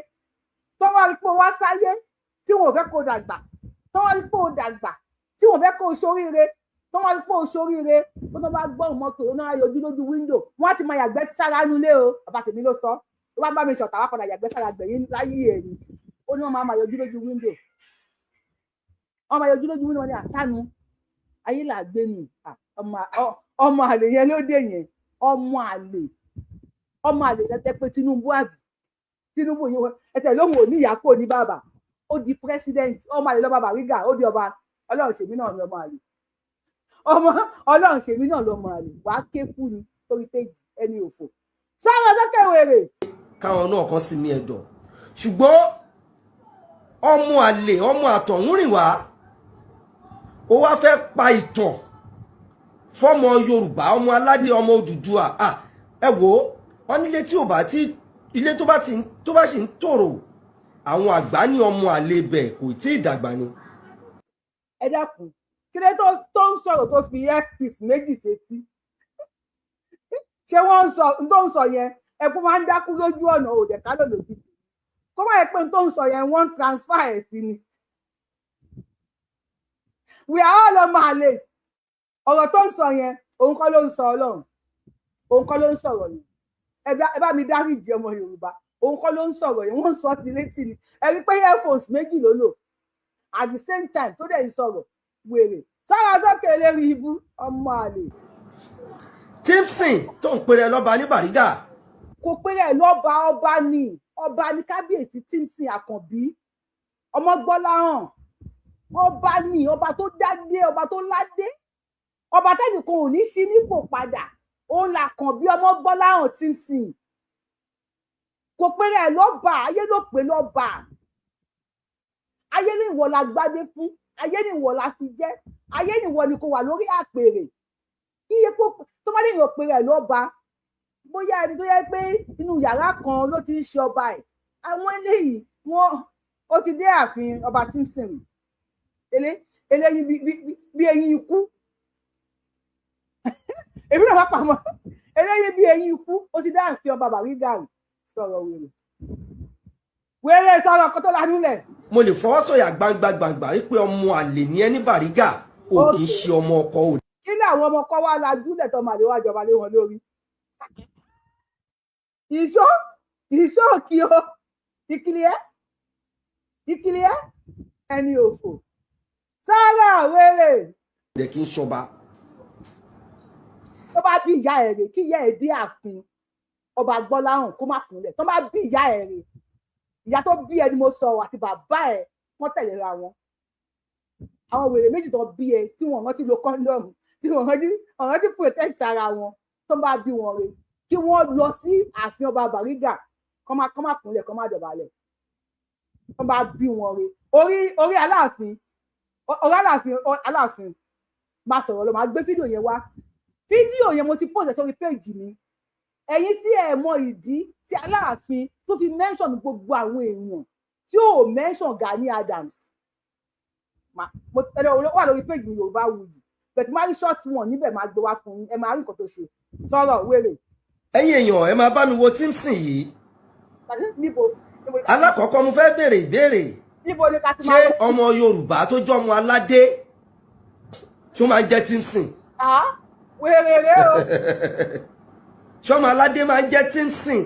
tó wá rí pé ó wá sáyé, tí wọ́n fẹ́ kó dàgbà, tó wá rí pé ó dàgbà, tí wọ́n fẹ́ kó ṣoríire, tó wá rí pé ó ṣoríire, tó bá gbọ́ mọ́tò, ó náà yọjú lójú window, wọ́n á ti máa yàgbẹ́ sára nulẹ̀ o. Bàbá tèmi ló sọ. Tó bá bá mi ṣọ̀tà, wá padà yàgbẹ́ sára gbẹ̀yìn láyé ẹ̀yìn. Ó ní wọ́n máa yọjú lójú window, wọ́n máa yọjú lójú window. Wọn ní àtánu ayé là gbé nù. Ọmọ àlè yẹn ló dé yẹn. Ọmọ àlè, ọmọ àlè lẹ́tẹ̀ pé Tinubu, àbí Tinubu yìí ẹsẹ̀ lóhùn ò ní ìyá, kò ní bàbá, ó di president. Ọmọ àlè lọ́ba Bàrígà, ó di ọba. Ọlọ́run ṣèmí náà ní ọmọ àlè. Ọmọ Ọlọ́run ṣèmí náà lọ́mọ àlè. Wàá ké kú ni torí pé ẹni òfò sọ̀rọ̀ sókè wèrè. Káwọn náà kan sí mi ẹ̀dọ̀, ṣùgbọ́n ọmọ àlè, ọmọ àtọ̀húnrìn wá, ó wá fẹ́ pa ìtàn fọmọ Yorùbá, ọmọ aládé, ọmọ Odùduwà. Ẹ wò ó, wọn nílé tí ò bá tí ilé tó bá ti tó bá sì ń tòrò, àwọn àgbà ní ọmọ àlè bẹ̀ kò tí ì dàgbà ni. Ẹ dákun, kí ló tó ń sọ̀rọ̀ tó fi earpiece méjì sétí? Ṣé wọ́n ń sọ n tó ń sọ yẹn? Ẹkún máa ń dákú lójú ọ̀nà òdẹ̀ kálò lójú, kó má yẹ pé n tó ń sọ yẹn, wọ́n ń transfer ẹ̀ sí ni. We are all ọmọ àlè. Ọ̀rọ̀ tó ń sọ yẹn, òun kọ́ ló ń sọ. Ọlọ́run, òun kọ́ ló ń sọ̀rọ̀ yẹn. Ẹ bá mi dáríjì ọmọ Yorùbá, òun kọ́ ló ń sọ̀rọ̀ yẹn, wọ́n ń sọ sí létí ni. Ẹ rí pé earphones méjì ló lò at the same time tó dẹ̀ ń sọ̀rọ̀. Wèrè, sára sókè lérí ibú, ọmọ àlè. Timson tó ń pèrè lọ́ba ní Bàrígà. Kò péré lọ́ba, ọba ni, ọba ni. Kábíyèsí Timson Àkànbí Ọmọgbọ́láhàn, ọba ni, ọba tó dádé, ọba tó ládé, ọba tẹnìkan ò ní sí nípò padà. Òun làkànbí Ọmọgbọ́láhàn Timson. Kò péré lọ́ba, ayé ló pè lọ́ba. Ayé ní ìwọ la gbádé fún, ayé ní ìwọ la fi jẹ́, ayé ní ìwọ ni kò wà lórí àpèrè. Iye kó tó bá ní ìwọ péré lọ́ba. Bóyá ẹni tó yẹ pé inú yàrá kan ló ti ń ṣe ọba ẹ̀, àwọn eléyìí wọn ó ti dé ààfin ọba Timson, eléyìí bí eyín ikú, èmi náà má pamọ́, eléyìí bí eyín ikú, ó ti dé ààfin ọba Bàrígà. Sọ̀rọ̀ wèrè wèrè, sọ̀rọ̀ kó tó lanú lẹ̀. Mo lè fọwọ́ sọ̀yà gbangba gbangba wípé ọmọ àlè ní ẹ ní Bàrígà, ò kì í ṣe ọmọ ọkọ ò. Kí ni àwọn ọmọ kọ́ wá lajúlẹ̀ tó máa lè wá jọba lé wọn lórí? Ìṣó ìṣó kí o ìkìlẹ̀ ìkìlẹ̀ ẹni òfò sára wèrè. Dẹ̀ kí n ṣọba. Tó bá bí ìyá ẹ̀ rè, kí ìyá ẹ̀ dé ààfin ọba Gbọ́láhàn, kó má kúnlẹ̀. Tó bá bí ìyá ẹ̀ rè, ìyá tó bí ẹni mo sọ àti bàbá ẹ̀, wọ́n tẹ̀léra wọn. Àwọn wèrè méjì tó bí ẹ, tí wọ́n rántí lo condom, tí wọ́n rántí protect ara wọn, tó bá bí wọn rè, kí wọ́n lọ sí ààfin ọba Bàrígà, kọ́ má kúnlẹ̀, kọ́ má dọ̀bálẹ̀. Tó bá bí wọn rè, orí Aláàfin, orí Aláàfin, Aláàfin máa sọ̀rọ̀ lọ. Máa gbé fídíò yẹn wá. Fídíò yẹn mo ti post ẹ̀ sórí péjì mi. Ẹ̀yin tí ẹ mọ ìdí tí Aláàfin tó fi mention gbogbo àwọn èèyàn tí ò mention Gani Adams, ẹ lọ wà lórí péjì mi, Yorùbá Wuyì, bẹ̀tí máa rí short one níbẹ̀, máa gbé wá fún yín, ẹ máa rí nǹkan tó ṣe. Sọ̀rọ̀ wèrè. Ẹ̀yin èèyàn, ẹ máa bá mi wo Timson yìí. Níbo? Alákọ̀ọ́kọ́, mo fẹ́ béèrè ìbéèrè. Níbo ni ká ti Ṣé máa? ọmọ Yorùbá tó jẹ́ ọmọ aládé tó máa ń jẹ́ Timson? Ah, wèrè rè o. Ṣé ọmọ aládé máa ń jẹ́ Timson?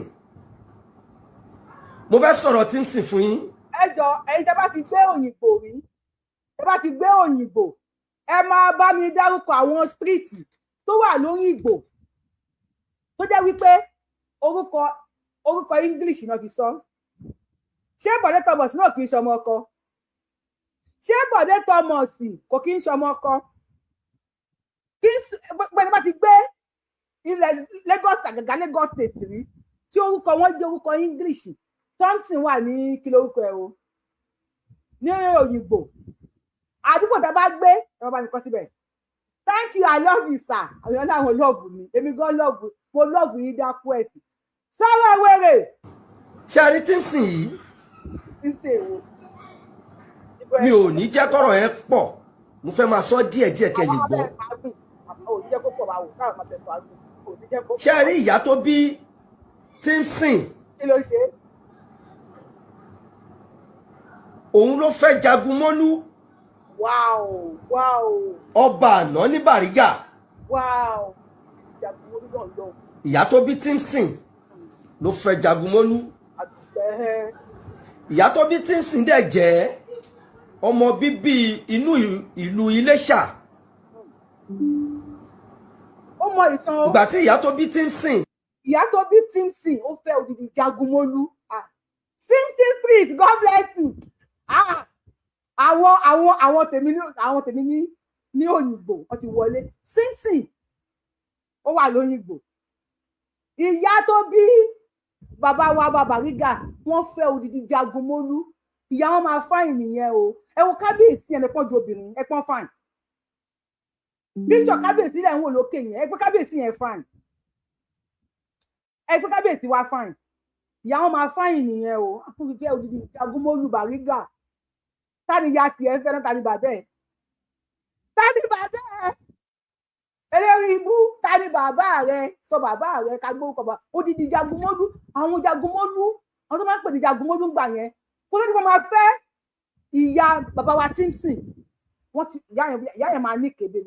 Mo fẹ́ sọ̀rọ̀ Timson fún yín. Ẹ jọ, ẹ̀yin tẹ́ bá ti gbé Òyìnbó rí, tẹ́ bá ti gbé Òyìnbó, ẹ máa bá mi dárúkọ àwọn street tó wà lóyìnbó tó jẹ́ wípé orúkọ English náà fi sọ. Ṣé Bọ̀dé Thomas náà kì í ṣọmọ ọkọ? Ṣé Bọ̀dé Thomas kò kì í ṣọmọ ọkọ? Kí gbẹ́ni bá ti gbé ilẹ̀ Lagos, àgàgà Lagos State rí, tí orúkọ wọn jẹ́ orúkọ English. Thompson wà ní, kí lórúkọ ẹ o, ní Òyìnbó, àdúgbò tá a bá gbé, ẹ bá mi kọ síbẹ̀. Thank you, I love you, sir. Àwọn ọlọ́run love mi, èmi gan love, mo love yín dákú ẹ̀sìn. Sọ̀rọ̀ wèrè. Ṣé a rí Timson yìí? Timson èwo? Mi ò ní jẹ́ kọ́rọ̀ yẹn pọ̀, mo fẹ́ máa sọ díẹ̀díẹ̀ kẹ́ lè gbọ́. Ṣé a rí ìyá tó bí Timson? Kí ló ṣe? Òun ló fẹ́ Jagunmólú, ọba àná ní Bàrígà. Jagunmólú náà lọ. Ìyá tó bí Timson ló fẹ́ Jagunmólú. Ìyá tó bí Timson dẹ̀ jẹ́ ọmọ bíbí inú ìlú Iléṣà. Ó mọ ìtàn o. Ìgbà tí ìyá tó bí Timson Ìyá tó bí Timson, ó fẹ́ odidi Jagunmólú. Ah, Simpson Street, God bless you. Ah, àwọn tèmi ní Òyìnbó, wọ́n ti wọlé. Simpson ó wà lóyìnbó. Ìyá tó bí bàbá wa Bàrígà, wọ́n fẹ́ odidi Jagunmólú. Ìyá wọn máa fine nìyẹn o. Ẹ wo kábíyèsí ẹ̀ lẹ́pọ̀n ju obìnrin ẹ pọ́n fine. Picture kábíyèsí lẹ̀ ń wò lókè yẹn. Ẹ pé kábíyèsí yẹn fine, ẹ pé kábíyèsí wa fine. Ìyá wọn máa fine nìyẹn o. Àkókò fẹ́ odidi Jagunmólú Bàrígà. Tani ya tiẹ̀ ń fẹ́ràn? Tani bàbá ẹ̀? Tani bàbá ẹ̀? Eléyìí ibú, tani bàbá rẹ? Sọ bàbá rẹ ká gbórúkọ bá odidi Jagunmólú. Àwọn Jagunmólú, àwọn tó máa ń pè ní Jagunmólú ń gbà yẹn, kó ló ní wọn máa fẹ́ ìyá bàbá wa Timson. Wọ́n ti ìyá yẹn máa ní kébé.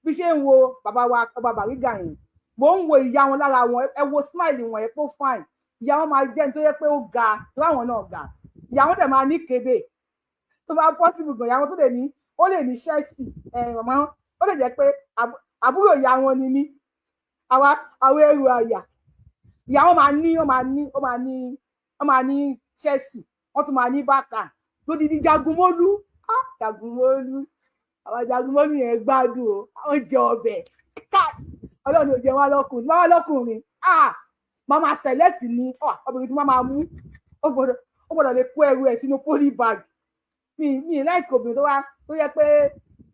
Bí ṣe ń wo bàbá wa ọba Bàrígà yẹn, mò ń wo ìyá wọn lára wọn. Ẹ wo smile wọn, ẹ pé ó fine. Ìyá wọn máa jẹ́ nítorí pé ó ga láwọn náà ga. Ìyá wọn dẹ̀ máa ní kébé. Tó bá possible gan, ìyá wọn tó lè ní, ó lè ní ṣẹ́ẹ̀sì ẹ̀ màmá, ó lè jẹ́ pé àbúrò ìyá wọn ni mí, àwa àwọn ẹrù àyà. Ìyá wọn máa ní, ó máa ní ṣẹ́ẹ̀sì, wọ́n tún máa ní bàkà lódìdí Jagunmólú. Ah, Jagunmólú, àwọn Jagunmólú yẹn gbádùn o. Àwọn jẹ ọbẹ̀ ká Ọlọ́run ò jẹ wọn lọ́kùnrin, wọn lọ́kùnrin. Ah, màmá select ni obìnrin tí wọ́n máa mú, ó gbọ́dọ̀ lè kó ẹrù ẹ̀ sínú polybag. Mi láìkí obìnrin tó wá tó yẹ pé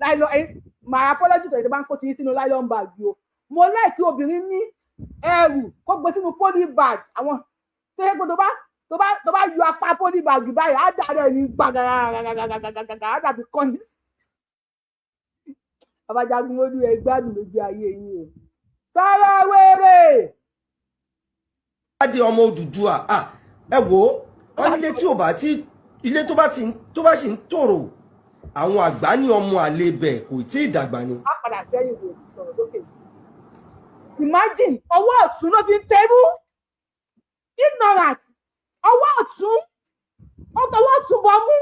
nylon. Màá apology tó yẹ tó bá ń kó ti sínú nylon bag o. Mo like obìnrin ní Ẹrù kó gbé sínú polybag, àwọn tó yẹ pé tó bá yọ apá polybag báyìí, á dàrẹ́ ní gbàgàgàgàgàgàgà, á dàbí kọ́ni. Bàbá Jagunmólú, ẹ gbádùn lójú ayé yín o. Sọ̀rọ̀ wèrè. Adé ọmọ Odùduwà, ẹ wò ó, wọn nílé tí ò bá tí ilé tó bá ti tó bá sì ń tòrò, àwọn àgbà ní ọmọ àlè bẹ̀ kò tí ì dàgbà ni. Á padà sẹ́yìn wò. Sọ̀rọ̀ sókè. Imagine, ọwọ́ ọ̀tún ló fi ń tẹ́mú. Ignorant. Ọwọ́ ọ̀tún, ó tọwọ́ ọ̀tún bọ́ mú.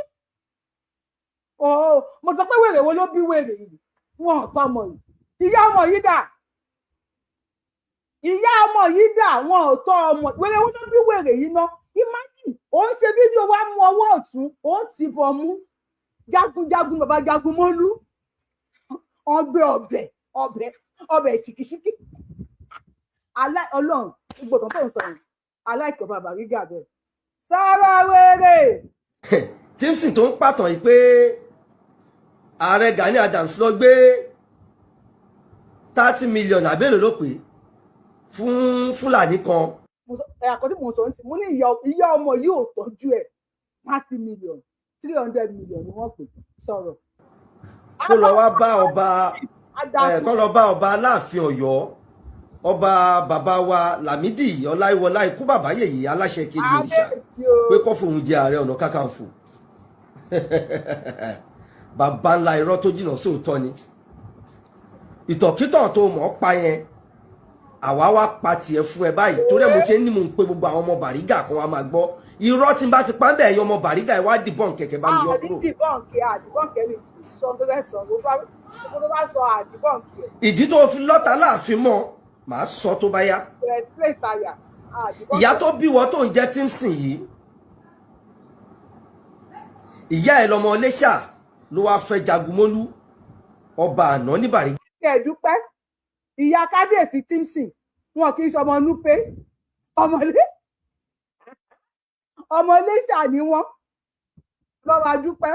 Oh, mo sọ pé wèrè wo ló bí wèrè yìí? Wọn ò tọ́ ọmọ yìí. Ìyá ọmọ yìí dà? Ìyá ọmọ yìí dà? Wọn ò tọ́ ọmọ. Wèrè wo ló bí wèrè yìí ná? Imagine, ó ń ṣe fídíò, wa mú ọwọ́ ọ̀tún, ó ń tì bọ̀ mú. Jagunjagun bàbá Jagunmólú, wọ́n gbé ọbẹ̀ ọbẹ̀ ọbẹ̀ ṣìkìṣìkì. Ọlọ́run gbogbo tó ń sọ yìí, aláìkọ̀ bàbá rí gà bẹ́ẹ̀. Sára wèrè. Timson tó ń pàtàn yìí pé ààrẹ Gani Adams lọ gbé 30 million àbẹ́lò ló pé fún Fúlàní kan. Ẹ àkọ́tí mo sọ ń sìn, mo ní ìyá ọmọ yìí ò tọ́jú ẹ̀. 30 million, 300 million ni wọ́n pè. Sọ̀rọ̀. Kó lọ wá bá ọba ẹ, kó lọ bá ọba Aláàfin Ọ̀yọ́, ọba bàbá wa Lámìdí Ọláìwọlá, ikú bàbá yèyí, aláṣẹ kejì òrìṣà, pé kó fòun jẹ Ààrẹ Ọ̀nà Kakanfò. Bàbá ńlá irọ́ tó jìnnà sóòótọ́ ni. Ìtọ̀kítọ̀ tó mọ̀ ọ́ pa yẹn, àwa wá pa tiẹ̀ fún ẹ báyìí. Torí ẹ mo ṣe ń ní mò ń pe gbogbo àwọn ọmọ Bàrígà kan wá máa gbọ́ irọ́ tí n bá ti pa ń bẹ̀. Ẹ̀yin ọmọ Bàrígà, ẹ wá dìbọn kẹ̀kẹ́ bá mi yọ kúrò. Àdìbọ̀nkì, àdìbọ̀nkì ẹni tí sọ tó fẹ́ sọ, tó bá sọ àdìbọ̀nkì ẹ̀. Ìdí tó fi lọ́ta láàfin mọ́, màá sọ tó bá yá. Explain tire, àdìbọ̀nkì. Ìyá tó bí wọ́n tó ń jẹ́ Timson yìí, ìyá ẹ̀ lọmọ Iléṣà ló wáá fẹ́ Jagunmólú, ọba àná ní Bàrígà. Ẹ dúpẹ́. Ìyá kábíyèsí Timson, wọn kì í ṣọmọ Núpé, ọmọlé ọmọ Iléṣà ni wọn. Bá wa dúpẹ́,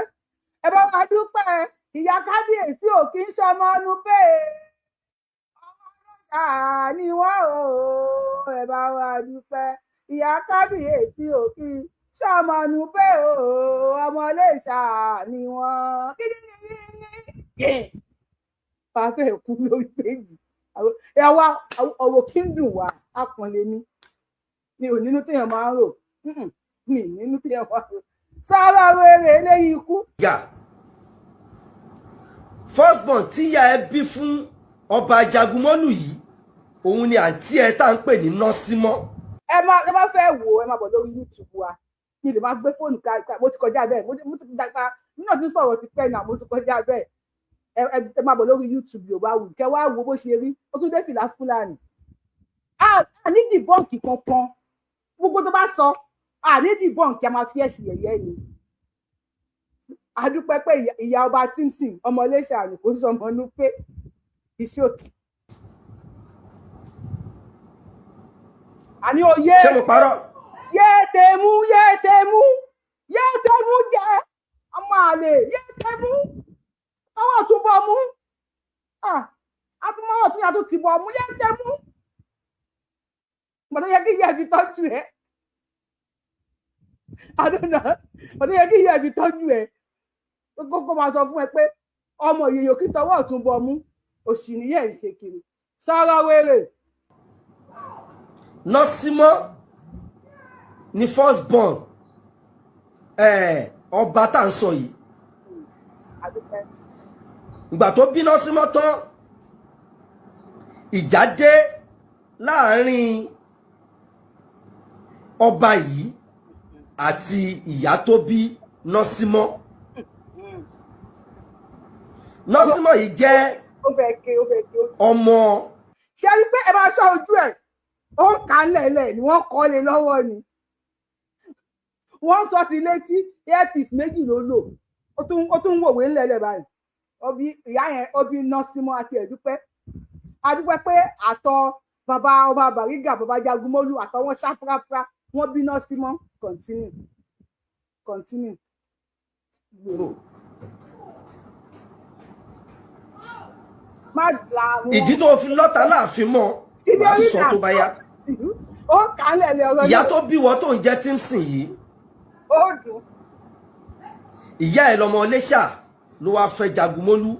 ẹ bá wa dúpẹ́. Ìyá kábíyèsí ò kì í ṣọmọ Núpé, ọmọ Iléṣà ni wọn o. Ẹ bá wa dúpẹ́. Ìyá kábíyèsí ò kì í ṣọmọ Núpé o, ọmọ Iléṣà ni wọn. Pàfẹ́ kú lórí péjì ẹ wá. Ọ̀rọ̀ kí ń dùn wá àpọ̀nlé ní mi ò nínú téèyàn máa ń rò. Mi nínú téèyàn máa ń rò. Sára wèrè eléyìí ikú. First born tíyà ẹ bí fún ọba Jagunmólú yìí, òun ni àǹtí ẹ tá à ń pè ní Nọ́símọ́. Ẹ má fẹ́ wò ó, ẹ má bọ̀ lórí YouTube wa. Mi lè má gbé fóònù ká, mo ti kọjá bẹ́ẹ̀. Mo ti dàgbà nínú ọdún sọ̀rọ̀ ti pẹ́ náà, mo ti kọjá bẹ́ẹ̀. Ẹ má bọ̀ lórí YouTube Yorùbáwùyí, kẹ wá wo bó ṣe rí. Ó tún dé fìlà Fúlàní. A ní debunk kankan. Gbogbo tó bá sọ, a ní debunk. A máa fi ẹ̀sìn yẹ̀yẹ́ ni. A dúpẹ́ pé ìyá ọba Timson, ọmọ Iléṣà ni, kò sọmọ inú pé iṣẹ́ òkè. Àní oyè. Ṣé mo parọ́? Yé tèmú, yé tèmú, yé tèmú jẹ ọmọ àlè, yé tèmú ọwọ́ tún bọ̀ mú, àtúmọ̀wọ̀ tún yàtọ̀ tì bọ̀ mú, yé tèmú. Gbọ́dọ̀ yẹ kí ìyá ẹ̀ fi tọ́jú ẹ̀. I don't know. Gbọ́dọ̀ yẹ kí ìyá ẹ̀ fi tọ́jú ẹ̀, kókó máa sọ fún ẹ pé ọmọ yèyò kí tọwọ́ ọ̀tún bọ̀ mú. Òṣì nìyẹn ń ṣe kiri. Sọ̀rọ̀ wèrè. Nọ́símọ́ ni first born ọba tá à ń sọ yìí. Àdúpẹ́. Ìgbà tó bí Nọ́símọ́ tán, ìjà dé láàrin ọba yìí àti ìyá tó bí Nọ́símọ́. Nọ́símọ́ yìí jẹ́ Ó fẹ́ ké, ó fẹ́ ké. ọmọ. Ṣe rí pé ẹ máa ṣọ́ ojú ẹ̀, ó ń kà á lẹ̀lẹ̀ ni wọ́n kọ́ lé lọ́wọ́ ni wọ́n ń sọ sí létí. Earpiece méjì ló lò. Ó tún ń wòwe ńlẹ̀lẹ̀ báyìí. Ó bí ìyá yẹn, ó bí Nọ́símọ́ àti ẹ̀dúpẹ́. Adúpẹ́ pé àtọ bàbá ọba Bàrígà, bàbá Jagunmólú, àtọwọn ṣáfráfrá, wọ́n bí Nọ́símọ́. Continue, continue. Má la wọn. Ìdí tó fi lọ́ta láàfin mọ́. Màá sọ tó bá yá. Ó kálẹ̀ ní ọ̀rọ̀ Ìyá náà. tó bí wọ́n tó ń jẹ́ Timson yìí, Ó dùn. ìyá ẹ̀ lọmọ Iléṣà ló wáá fẹ́ Jagunmólú,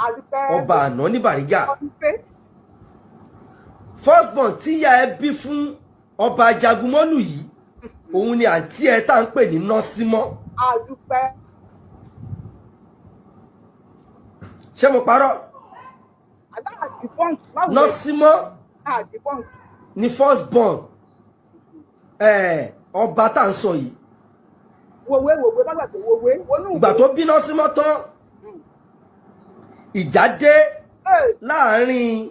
Àdúpẹ́. ọba àná ní Bàrígà. Ọdúpẹ́. First born tí ìyá ẹ bí fún ọba Jagunmólú yìí, òun ni àǹtí ẹ tá à ń pè ní Nọ́símọ́. Àdúpẹ́. Ṣé mo parọ́? Àbá àdìpọ́ǹkì báwo lè Nọ́símọ́ àdìpọ́ǹkì. ni first born ọba tá à ń sọ yìí. Wòwe wòwe, má gbàgbé wòwe wọnú. Ìgbà tó bí Nọ́símọ́ tán, ìjà dé láàrin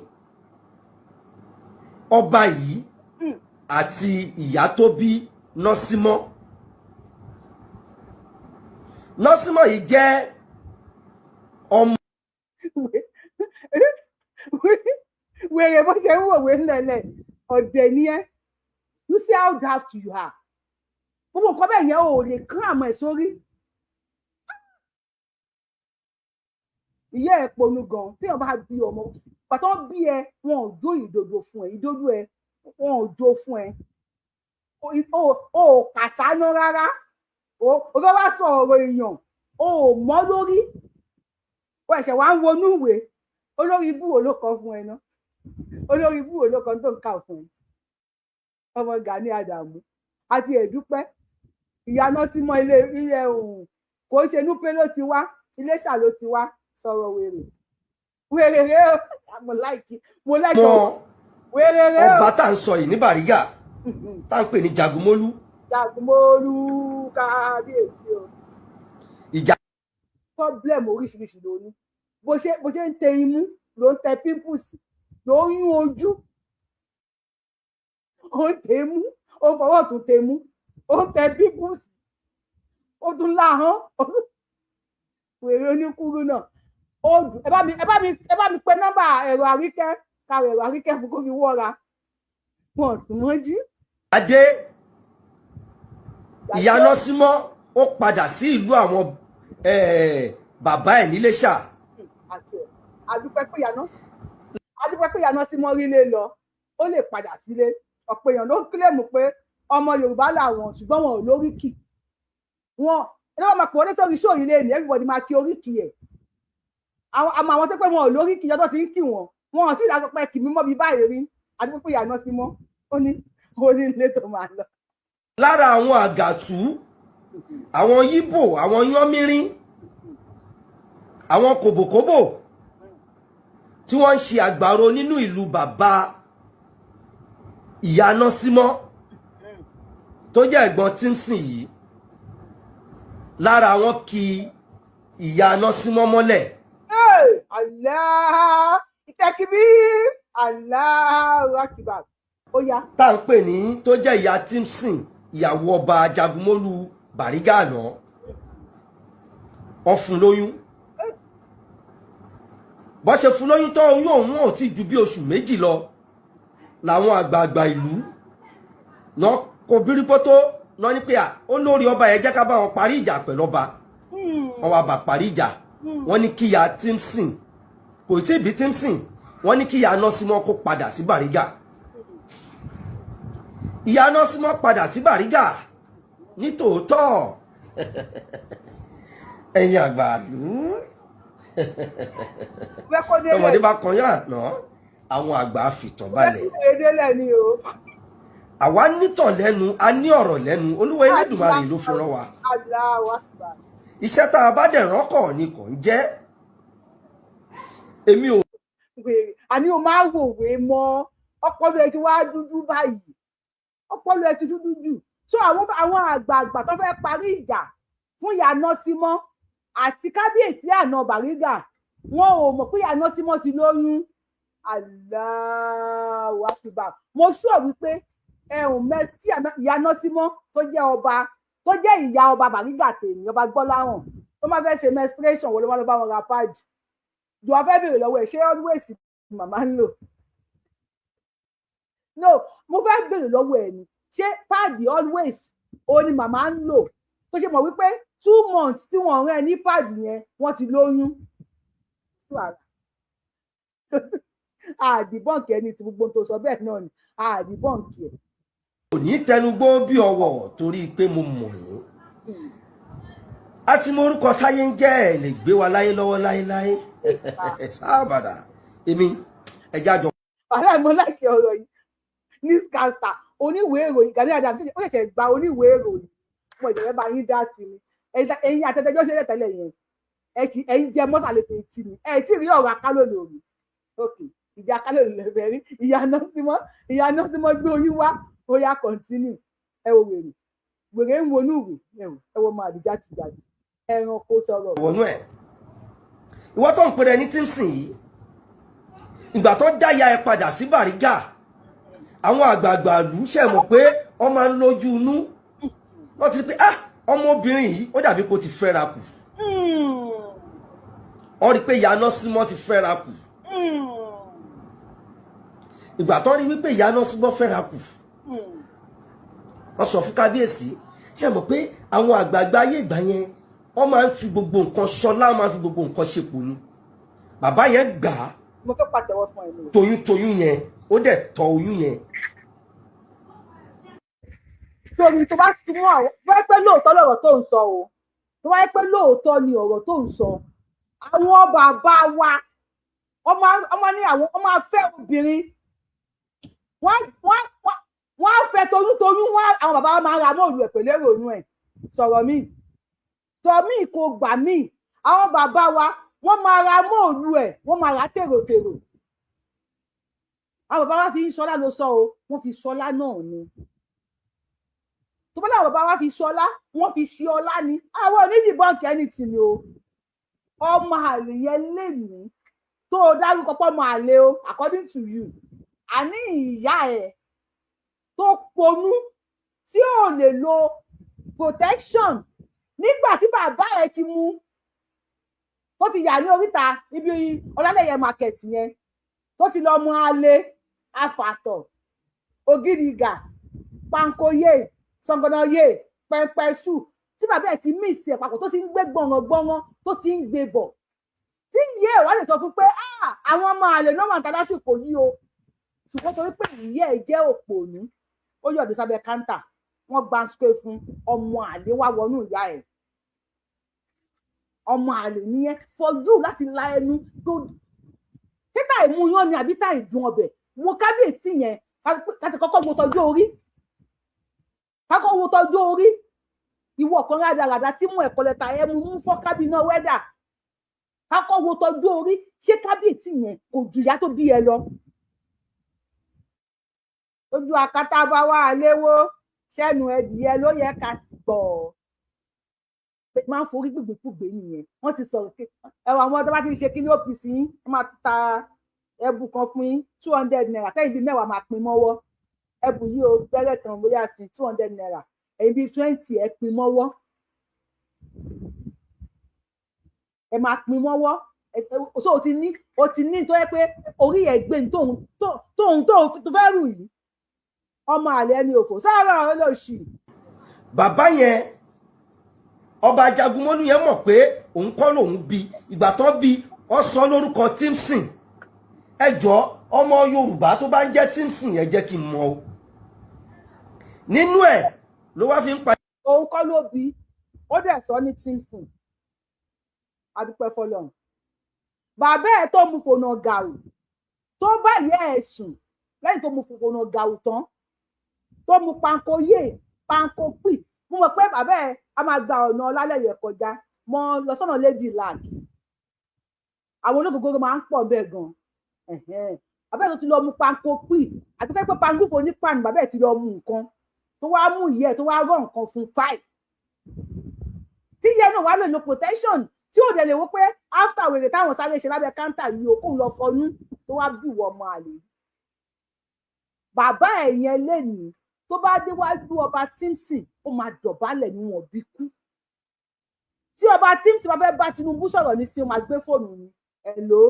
ọba yìí àti ìyá tó bí Nọ́símọ́. Nọ́símọ́ yìí jẹ́ ọmọ Wèrè, bó ṣe ń wòwe ńlẹ̀lẹ̀, ọ̀dẹ̀ ni ẹ́. You see how daft you are? Gbogbo nǹkan bẹ́ẹ̀ yẹn ò lè kán àmọ́ ẹ̀ sórí. Ìyá ẹ̀ ponú gan. Téèyàn bá bí ọmọ, pàtó bí ẹ, wọn ò jó ìdodo fún ẹ, ìdodo ẹ, wọn ò jó fún ẹ, o ò kàṣánú rárá. O fẹ́ wá sọ ọ̀rọ̀ èèyàn, o ò mọ́ lórí, o ẹ̀ṣẹ̀ wá ń wọnú ìwé. Olórí ibú wo ló kọ fún ẹ ná? Olórí ibú wo ló kọ tó ń kà fún ẹ? Ọmọ Gani Àdàmú àti Ẹdúpẹ́, ìyá Nọ́símọ́, ilé ilé òun kò ṣe Núpé ló ti wá, Iléṣà ló ti wá. Sọ̀rọ̀ wèrè wèrè rè o. Mo like, mo like. Mọ wèrè rè o. Ọba tá à ń sọ yìí ní Bàrígà, tá à ń pè ní Jagunmólú. Jagunmólú, kábíyèsí o. Ìjà Problem oríṣiríṣi ló ní. Bó ṣe ń tẹ imú, ló ń tẹ pimples, ló ń yún ojú. Ó ń tẹ imú, ó ń fọwọ́ tún tẹ imú, ó ń tẹ pimples, ó tún láhán. Wèrè oníkúrú náà, ó dùn. Ẹ bá mi pe nọ́mbà ẹ̀rọ Àríkẹ́, káwé ẹ̀rọ Àríkẹ́ fún kó fi wọ́ra wọn sùn mọ́jú. Adé, ìyá Nọ́símọ́ ó padà sí ìlú àwọn bàbá ẹ̀ níléṣà. Àti ẹ̀ adúpẹ́ pé ìyànà sí mọ́rílé lọ, ó lè padà sílé. Ọ̀pọ̀ èèyàn ló ń claim pé ọmọ Yorùbá làwọn, ṣùgbọ́n wọn ò lóríkì wọn. Ẹ lọ́wọ́ máa pọ̀ nítorí sóòyìn lé ní everybody máa kí oríkì ẹ̀. Àwọn àmọ́ àwọn tó pé wọn ò lóríkì yọtọ̀ tí ń kì wọ́n, wọn ò tí ì dájọ́ pé kì mí mọ́ bí báyìí rí. Adúpẹ́ pé ìyànà sí mọ́ ó ní ilé tó máa lọ. Lára àwọn àgàtú, àwọn Yíbò, àwọn yánmírín, àwọn kòbòkòbò tí wọ́n ń ṣe àgbàro nínú ìlú bàbá ìyá Nọ́símọ́ tó jẹ́ ẹ̀gbọ́n Timson yìí, lára wọn kì ìyá Nọ́símọ́ mọ́lẹ̀. Hey, Allah ìtẹ́kibí, Allahu Akbar, ó yá. Tá à ń pè ní tó jẹ́ ìyá Timson, ìyàwó ọba Jagunmólú Bàrígà àná, wọ́n fún lóyún. Bó ṣe fún lóyún tán, oyún ọ̀hún ò tí ju bí oṣù 2 lọ, làwọn àgbààgbà ìlú náà kò bírípótó náà ní pé à ó lórí ọba yẹn, jẹ́ ká bá wọn parí ìjà pẹ̀lú ọba. Wọ́n wá bá parí ìjà. Wọ́n ní kíyà Timson, kò tí ì bí Timson, wọ́n ní kíyà Nọ́símọ́ kó padà sí Bàrígà. Ìyá Nọ́símọ́ padà sí Bàrígà nítòótọ́. Ẹ̀yin àgbàlú, Fẹ́ kó délẹ̀. Tọmọdé bá kọyán àná, àwọn àgbà fìtàn balẹ̀. Fẹ́ kó délẹ̀ ni o. Àwa nítàn lẹ́nu, a ní ọ̀rọ̀ lẹ́nu. Olúwa Elédùmarè ló fi rán wa. Allahu Akbar. Iṣẹ́ tá a bá dẹ̀ rọ́kọ̀ ni kò ń jẹ́. Èmi ò Wèrè, àní o máa wòwe mọ́. Ọpọlọ ẹ ti wá dúdú báyìí, ọpọlọ ẹ ti dúdú jù. So àwọn àgbààgbà tó fẹ́ parí ìjà fún ìyá Nọ́símọ́ àti kábíyèsí àná Bàrígà, wọn ò mọ̀ pé ìyá Nọ́símọ́ ti lóyún. Allahu Akbar. Mo sọ wípé ẹ̀hún mẹ́tí ìyá Nọ́símọ́ tó jẹ́ ọba, tó jẹ́ ìyá ọba Bàrígà tèmi, ọba Gbọ́láhàn, tó máa fẹ́ ṣe menstruation, wọlé wọn lọ bá wọn ra pad jù. Wọ́n fẹ́ béèrè lọ́wọ́ ẹ̀, ṣé always màmá ń lò? No, mo fẹ́ béèrè lọ́wọ́ ẹ̀ ni, ṣé pad always ó ní màmá ń lò, tó ṣe mọ̀ wípé 2 months tí wọ́n rán ẹ ní pad yẹn, wọ́n ti lóyún? A debunk ẹni tí gbogbo tó sọ bẹ́ẹ̀ náà ni a debunk ẹ̀. Kò ní tẹnugbó bí ọwọ́ torí pé mo mọ̀ yín. A ti mọ orúkọ táyé ń jẹ́. Ẹ̀ lè gbé wa láyé lọ́wọ́ láéláé sábàdà. Èmi ẹja jọ. Wàhálà, mo like ọ̀rọ̀ yìí. Newscaster, oníwèé ìròyìn Gani Adams, ó ṣẹ̀ṣẹ̀ gba oníwèé ìròyìn. Mo ìṣẹ̀lẹ̀ bá yín dá sí ni. Ẹ̀yin àtẹ̀tẹ̀jọ́ ṣẹlẹ̀ tẹ́lẹ̀ yẹn, ẹ̀yin jẹ mọ́sàlẹ̀ tó ti ni ẹ̀ tí rí ọ̀rọ̀ akálòlò rí. Ok, ìjà akálòlò lẹ́fẹ̀ẹ́ rí. Ìyá nọ́símọ́ gbé oyún wá. Ó yá, continue. Ẹ wo wèrè, wèrè ń wọnú ìwé. Ẹ wo ọmọ àdìjá tìjàdì, ẹranko sọ̀rọ̀. Wọnú ẹ̀, ìwọ tó ń pèrè ní Tímsìn yìí, ìgbà tó dá ya ẹ padà sí Bàrígà, àwọn àgbààgbà ìlú ṣe mọ̀ pé wọ́n máa ń lójú inú. Wọ́n ti rí pé, ah, ọmọbìnrin yìí, ó dàbí kó ti fẹ́ra kù. Wọ́n rí pé ìyá Nọ́símọ́ ti fẹ́ra kù. Ìgbà tó rí wípé ìyá Nọ́símọ́ fẹ́ra kù, wọ́n sọ fún kábíyèsí. Ṣe mọ̀ pé àwọn àgbààgbà ayé ìgbà yẹn, wọ́n máa ń fi gbogbo nǹkan ṣọlá, wọ́n máa ń fi gbogbo nǹkan ṣepò ni. Bàbá yẹn gbà á. Mo fẹ́ pàtẹ́wọ́ fún ẹ ní. Toyúntoyún yẹn, ó dẹ̀ tọ́ oyún yẹn. Torí tó bá ti mú àwọn tó bá pẹ́ lóòótọ́ lọ̀rọ̀ tó ń sọ o, tó bá pẹ́ lóòótọ́ ni ọ̀rọ̀ tó ń sọ, àwọn bàbá wa ọmọ ní àwọn ọmọ afẹ́ obìnrin, wọ́n á fẹ́ toyúntoyún. Wọ́n àwọn bàbá wa máa ń ra mọ́ọ̀lù ẹ̀ pẹ̀lú èrò inú ẹ̀. Sọ̀rọ̀ míì, sọ míì, kò gbà míì. Àwọn bàbá wa, wọ́n máa ra mọ́ọ̀lù ẹ̀, wọ́n máa ra tèròtèrò. Àwọn bàbá wa fi ń sọlá ló sọ o, wọ́n fi sọlá náà ni. Tó bá láwọn bàbá wa fi sọlá, wọ́n fi ṣe ọlá ni. Àwọn onídìbọn kẹ́ni ni o. Ọmọ àlè yẹn lè ní tó o dárúkọ pọ́ ọmọ àlè o, according to you, àní ìyá ẹ̀ tó ponú tí ò lè lo protection nígbà tí bàbá ẹ̀ ti mú tó ti yà ní oríta ibi Ọlálẹyẹ market yẹn, tó ti lọ mú alẹ afàtọ, ògìrìgà, pankoyé, sọgọnàyé, pẹpẹsù, tí bàbá ẹ̀ ti mix ẹ̀ papọ̀, tó ti ń gbé gbọ̀ngàn tó ti ń gbé bọ̀, tí ìyá ẹ̀ wá lè sọ fún pé àwọn ọmọ àlè náà máa ń ta lásìkò yìí o. Ṣùgbọ́n torí pé ìyá ẹ̀ jẹ́ òpònú, ó yọ̀dí sábẹ́ káńtà, wọ́n gba square fún ọmọ àlè wá wọnú ìyá ẹ̀. Ọmọ àlè nìyẹn for you láti la ẹnu tó títà ìmúyán ni àbí tá ìdùn ọbẹ̀. Wo kábíyèsí yẹn, káti kọ́kọ́ wo tọjú orí, kákọ́ wo tọjú orí. Ìwọ kan rádaràda tí mú ẹ̀kọ́ lẹ́ta ẹ mú mú fọ́ kábínà wẹ́dà. Kákọ́ wo tọjú orí. Ṣé kábíyèsí yẹn kò jù ìyá tó bí ẹ lọ? Ojú akátá bá wà léwó sẹ́nu ẹdìyẹ ló yẹ ká ti gbọ́ máa ń forí gbìgbìkúgbè nìyẹn. Wọ́n ti sọ̀rọ̀ ẹwà àwọn tó bá ti ń ṣe kí ní OPC yín, wọ́n máa ta ẹbù kan fún yín, ₦200. Tẹ́yìn bíi 10 máa pín mọ́wọ́ ẹbù yìí o. Gbẹ́rẹ́ kan bóyá sí ₦200, ẹ̀yin bíi 20, ẹ pín mọ́wọ́, ẹ máa pín mọ́wọ́. So o ti ní tó yẹ pé orí ẹ̀ gbé ní tóun tóun tóun tó fẹ́ rù yìí. Ọmọ àlè ẹni òfò sáárà olóṣì. Bàbá yẹn, ọba Jagunmólú yẹn, mọ̀ pé òun kọ́ lòun bí. Ìgbà tó bí, ọ sọ lórúkọ Timson. Ẹ jọ, ọmọ Yorùbá tó bá ń jẹ́ Timson, ẹ jẹ́ kí n mọ̀ o. Nínú ẹ̀ ló wá fi ń pa. Òun kọ́ ló bí, ó dẹ̀ sọ ní Timson. Adúpẹ́ fọlọ́run. Bàbá ẹ̀ tó mu fònà gàù, tó bá ìyá ẹ̀ sùn, lẹ́yìn tó mu fònà gàù tán, tó mu panko yé panko pì, mo mọ̀ pé bàbá ẹ̀ a máa gba ọ̀nà Ọlálẹ̀yẹ kọjá mọ́ lọ sọ́nà Lady Lag. Àwọn olóògógóró máa ń pọ̀ bẹ́ẹ̀ gan. Bàbá ẹ̀ tó ti lọ mu panko pì, àti pé pangúfò ní pan, bàbá ẹ̀ ti lọ mu nǹkan tó wá mú ìyá ẹ̀, tó wá rọ nǹkan fún fáì, tí ìyá náà wá lè lo protection, tí ò dẹ̀ lè wò pé after wèrè táwọn sáré ṣe lábẹ́ káńtà yìí o, kóun lọ fọnú, tó wá bí ìwọ ọmọ àlè. Bàbá ẹ̀ yẹn lénìí, tó bá déwájú ọba Timson, ó máa dọ̀bálẹ̀ níwọ̀n bí kú. Tí ọba Timson bá fẹ́ bá Tinubu sọ̀rọ̀ ní sí, ó máa gbé fóònù ni, "Hello."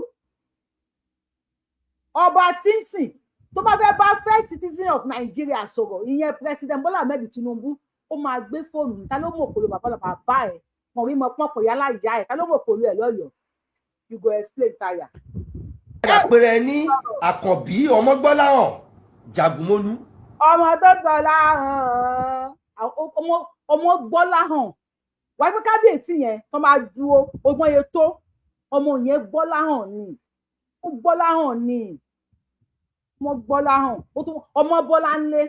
Ọba Timson tó bá fẹ́ bá first citizen of Nigeria sọ̀rọ̀, ìyẹn President Bola Ahmed Tinubu, ó máa gbé fóònù. Ta ló mọ̀ òkòlò bàbá bàbá ẹ̀ mọ̀ rí mọ̀ pọ́npọ̀ yálà ìyá ẹ̀? Ta ló mọ̀ òkòlò ẹ̀ lọ́yọ̀ọ́? You go explain tire. Padà péré ní Àkànbí Ọmọgbọ́láhàn Jagunmólú. Ọmọ tó tọ́lá hàn, ọmọ gbọ́lá hàn wáyé pé kábíyèsí yẹn tó máa dúró ọgbọ́n yẹn tó ọmọ yẹn gbọ́lá hàn ni, ó gbọ́lá hàn ni, ọmọ gbọ́lá hàn. Ó tún ọmọ bọ́lá ńlé,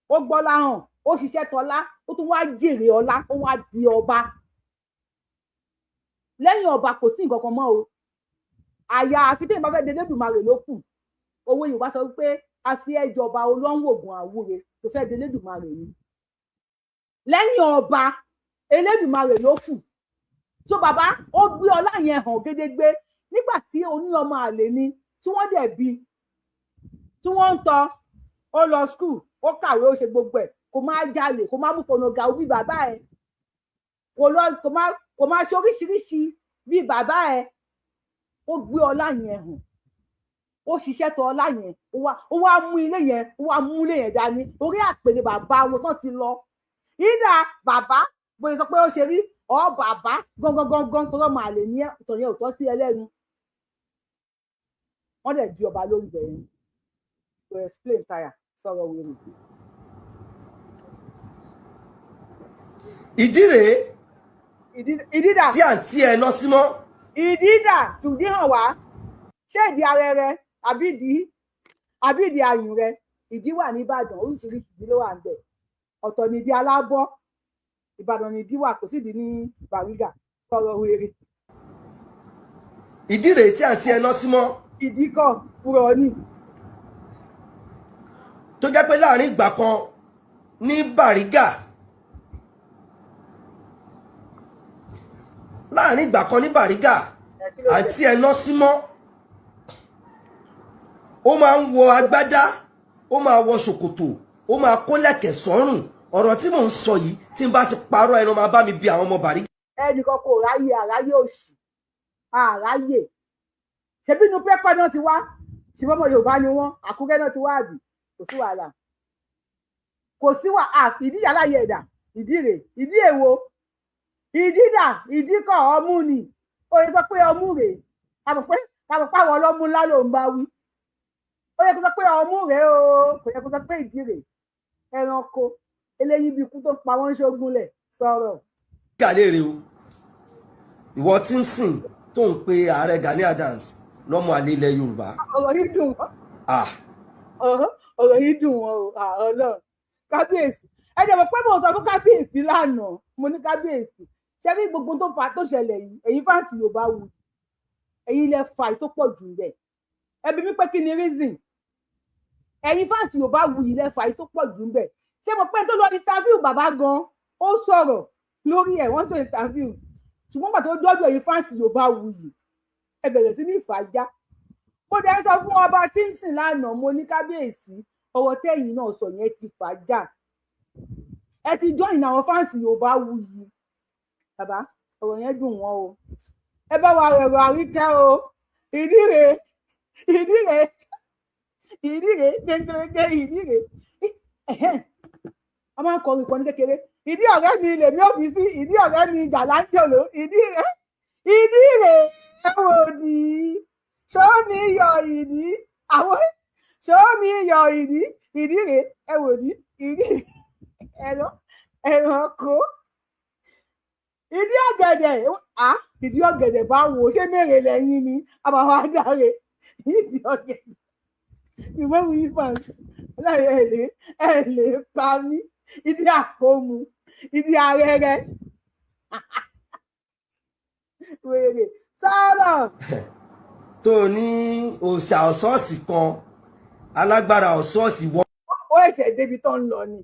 ó gbọ́lá hàn, ó ṣiṣẹ́ tọ́lá, ó tún wá jèrè ọlá, ó wá di ọba. Lẹ́yìn ọba, kò sí nǹkan kan mọ́ o. Àyà àfi téèyàn bá fẹ́ de Elédùmarè ló kù. Owó Yorùbá sọ wípé a fi ẹjọba olóńwògùn àwúre tó fẹ́ de Elédùmarè ni. Lẹ́yìn ọba, Elédùmarè ló kù. Tó bàbá ó gbé ọlá yẹn hàn gédégbé nígbà tí oní ọmọ àlè ni tí wọ́n dẹ̀ bí, tí wọ́n ń tọ́. Ó lọ school, ó kàwé, ó ṣe gbogbo ẹ̀. Kò máa jalè, kò máa mú fọnàgà bí bàbá ẹ̀, kò lọ, kò máa ṣe oríṣiríṣi bí bàbá ẹ̀. Ó gbé ọlá yẹn hàn, ó ṣiṣẹ́ tọ ọlá yẹn, ó wá mú ilé yẹn, ó wá mú ilé yẹn dání orí àpèrè bàbá wọn tán ti lọ. Ìdá bàbá bóyá sọ pé ó ṣe rí ọ bàbá gangan gangan tó lọ́mọ àlè ní ìtàn yẹn ò tọ́ sí ẹlẹ́nu. Wọ́n dẹ̀ di ọba lórí bẹ̀rẹ̀ to explain tire sọ̀rọ̀ wèrè. Ìdí rèé ìdí dà tí àǹtí ẹ lọ sí mọ́. Ìdí dà, tùdí hàn wá. Ṣé ìdí arẹrẹ àbí ìdí ayùn rẹ? Ìdí wà ní Ìbàdàn, oríṣiríṣi ìdí ló wà ń bẹ. Ọ̀tọ̀ ní ìdí alábọ́. Ìbàdàn ní ìdí wà, kò sí ìdí ní Bàrígà. Sọ̀rọ̀ wèrè. Ìdí rèé tí àǹtí ẹ lọ sí mọ́. Ìdí kọ fúrọ ní. Tó jẹ́ pé láàrin ìgbà kan ní Bàrígà, láàrin ìgbà kan ní Bàrígà, àǹtí ẹ lọ sí mọ́, ó máa ń wọ agbádá, ó máa wọ ṣòkòtò, ó máa kó lẹ̀kẹ̀ sọ́rùn. Ọ̀rọ̀ tí mò ń sọ yìí, tí n bá ti parọ́, ẹnu máa bá mi bi àwọn ọmọ Bàrígà. Ẹnìkan kò ráyè, àráyè òṣì àráyè. Ṣebí inú pẹ́pẹ́ náà ti wá, ṣùgbọ́n ọmọ Yorùbá ni wọ́n. Àkúrẹ́ náà ti wá, àbí? Kò sí wàhálà, kò sí wà. Ìdí yàrá yẹ ẹ̀dà. Ìdí rè, ìdí èwo? Ìdí dà? Ìdí kọ, ọmú ni. Ó yẹ sọ pé ọmú rè. Àmọ̀ pé àwọn ọlọ́mú ńlá ló ń bá wí. Ó yẹ kó sọ pé ọmú rè o, kò yẹ kó sọ pé ìdí rè. Ẹranko eléyìí bí ikú tó pa wọ́n ṣógun lẹ̀ sọ̀rọ̀. Léèrè o, ìwọ tí ń sìn tó ń pe ààrẹ Gani Adams lọ́mọ àlè ilẹ̀ Yorùbá. Ọ̀rọ̀ yìí dùn wọ́n. Ah. Ọ̀rọ̀ yìí dùn wọ́n o. Ọlọ́run, kábíyèsí, ẹ dẹ̀ mọ̀ pé mo sọ fún kábíyèsí lánàá. Mo ní kábíyèsí, ṣé rí gbogbo tó fa tó ṣẹlẹ̀ yìí, èyí fans Yorùbá wù, èyí lẹ fà tó pọ̀ jù rẹ̀. Ẹ bi mí pé kí ni reason? Ẹ̀yin fans Yorùbá wù yìí lẹ fà tó pọ̀ jù ń bẹ̀. Ṣé mo pé tó lọ interview bàbá gan, ó sọ̀rọ̀ lórí ẹ̀, wọ́n sọ interview, ṣùgbọ́n pàtó dọ́dọ̀ ẹ̀yin fans Yorùbá wù yìí, ẹ bẹ̀rẹ̀ sí ní ìfàjá. Mo dẹ̀ sọ fún ọba Timson lánàá, mo ní kábíyèsí, ọ̀rọ̀ tẹ́yìn náà sọ yẹn ti fàájà. Ẹ ti join àwọn fans Yorùbá wù yìí. Bàbá, ọ̀rọ̀ yẹn dùn wọ́n o. Ẹ bá wa rẹ̀rọ àríkẹ́ o. Ìdí rèé, ìdí rèé, ìdí rèé gbẹngbẹngbẹ, ìdí rèé. A máa ń kọrin kan ní kékeré: ìdí ọ̀rẹ́ mi lèmi ò fi sí, ìdí ọ̀rẹ́ mi jàlájòló, ìdí rèé, ìdí rèé, ẹ wò dì í, show me yọ ìdí àwọn, show me yọ ìdí, ìdí rèé, ẹ wò dì ìdí ẹ̀rọ ẹranko, ìdí ọ̀gẹ̀dẹ̀ à, ìdí ọ̀gẹ̀dẹ̀ bá wò ṣé mèrè lẹ́yìn ni a máa wá dáre ìdí ọ̀gẹ̀dẹ̀. Ìwé wí fans láyé ẹ̀ lè pa mí. Ìdí àkómu, ìdí arẹrẹ, wèrè sọ̀rọ̀. Tó ní òòṣà ọ̀ṣọ́ọ̀ṣì kan, alágbára ọ̀ṣọ́ọ̀ṣì wọ. Ó ẹ̀ṣẹ̀ débi tó ń lọ ni.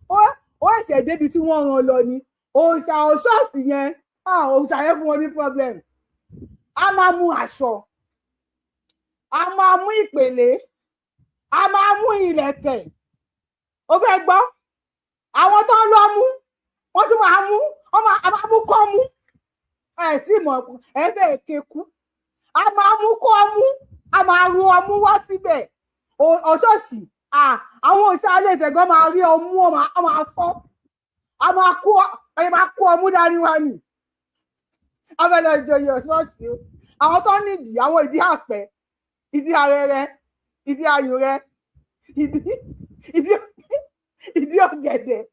Ó ẹ̀ṣẹ̀ débi tí wọ́n rán lọ ni. Òòṣà ọ̀ṣọ́ọ̀ṣì yẹn, òòṣà yẹn fún wọn ní problem. A máa mú aṣọ, a máa mú ìpèlé, a máa mú ìlẹ̀kẹ̀. Ó fẹ́ gbọ́ àwọn tó ń lọ mú, wọ́n tún máa mú, wọ́n máa, a máa mú kọ́ mú ẹ̀ tí mọ̀ ẹ fẹ́ kéku. A máa mú kọ́ mú, a máa ru ọmú wá síbẹ̀. Ọ̀ṣọ́ọ̀ṣì, àwọn òṣìṣẹ́ alẹ́ ìfẹ̀gbọ́n máa rí ọmú, ọ máa fọ́. A máa kó, ẹ máa kó ọmú dání wá ni. A fẹ́ lọ joyè ọ̀ṣọ́ọ̀ṣì o. Àwọn tó nídìí, àwọn ìdí àpẹ, ìdí arẹrẹ, ìdí ayò rẹ, ìdí ọ̀gẹ̀dẹ̀.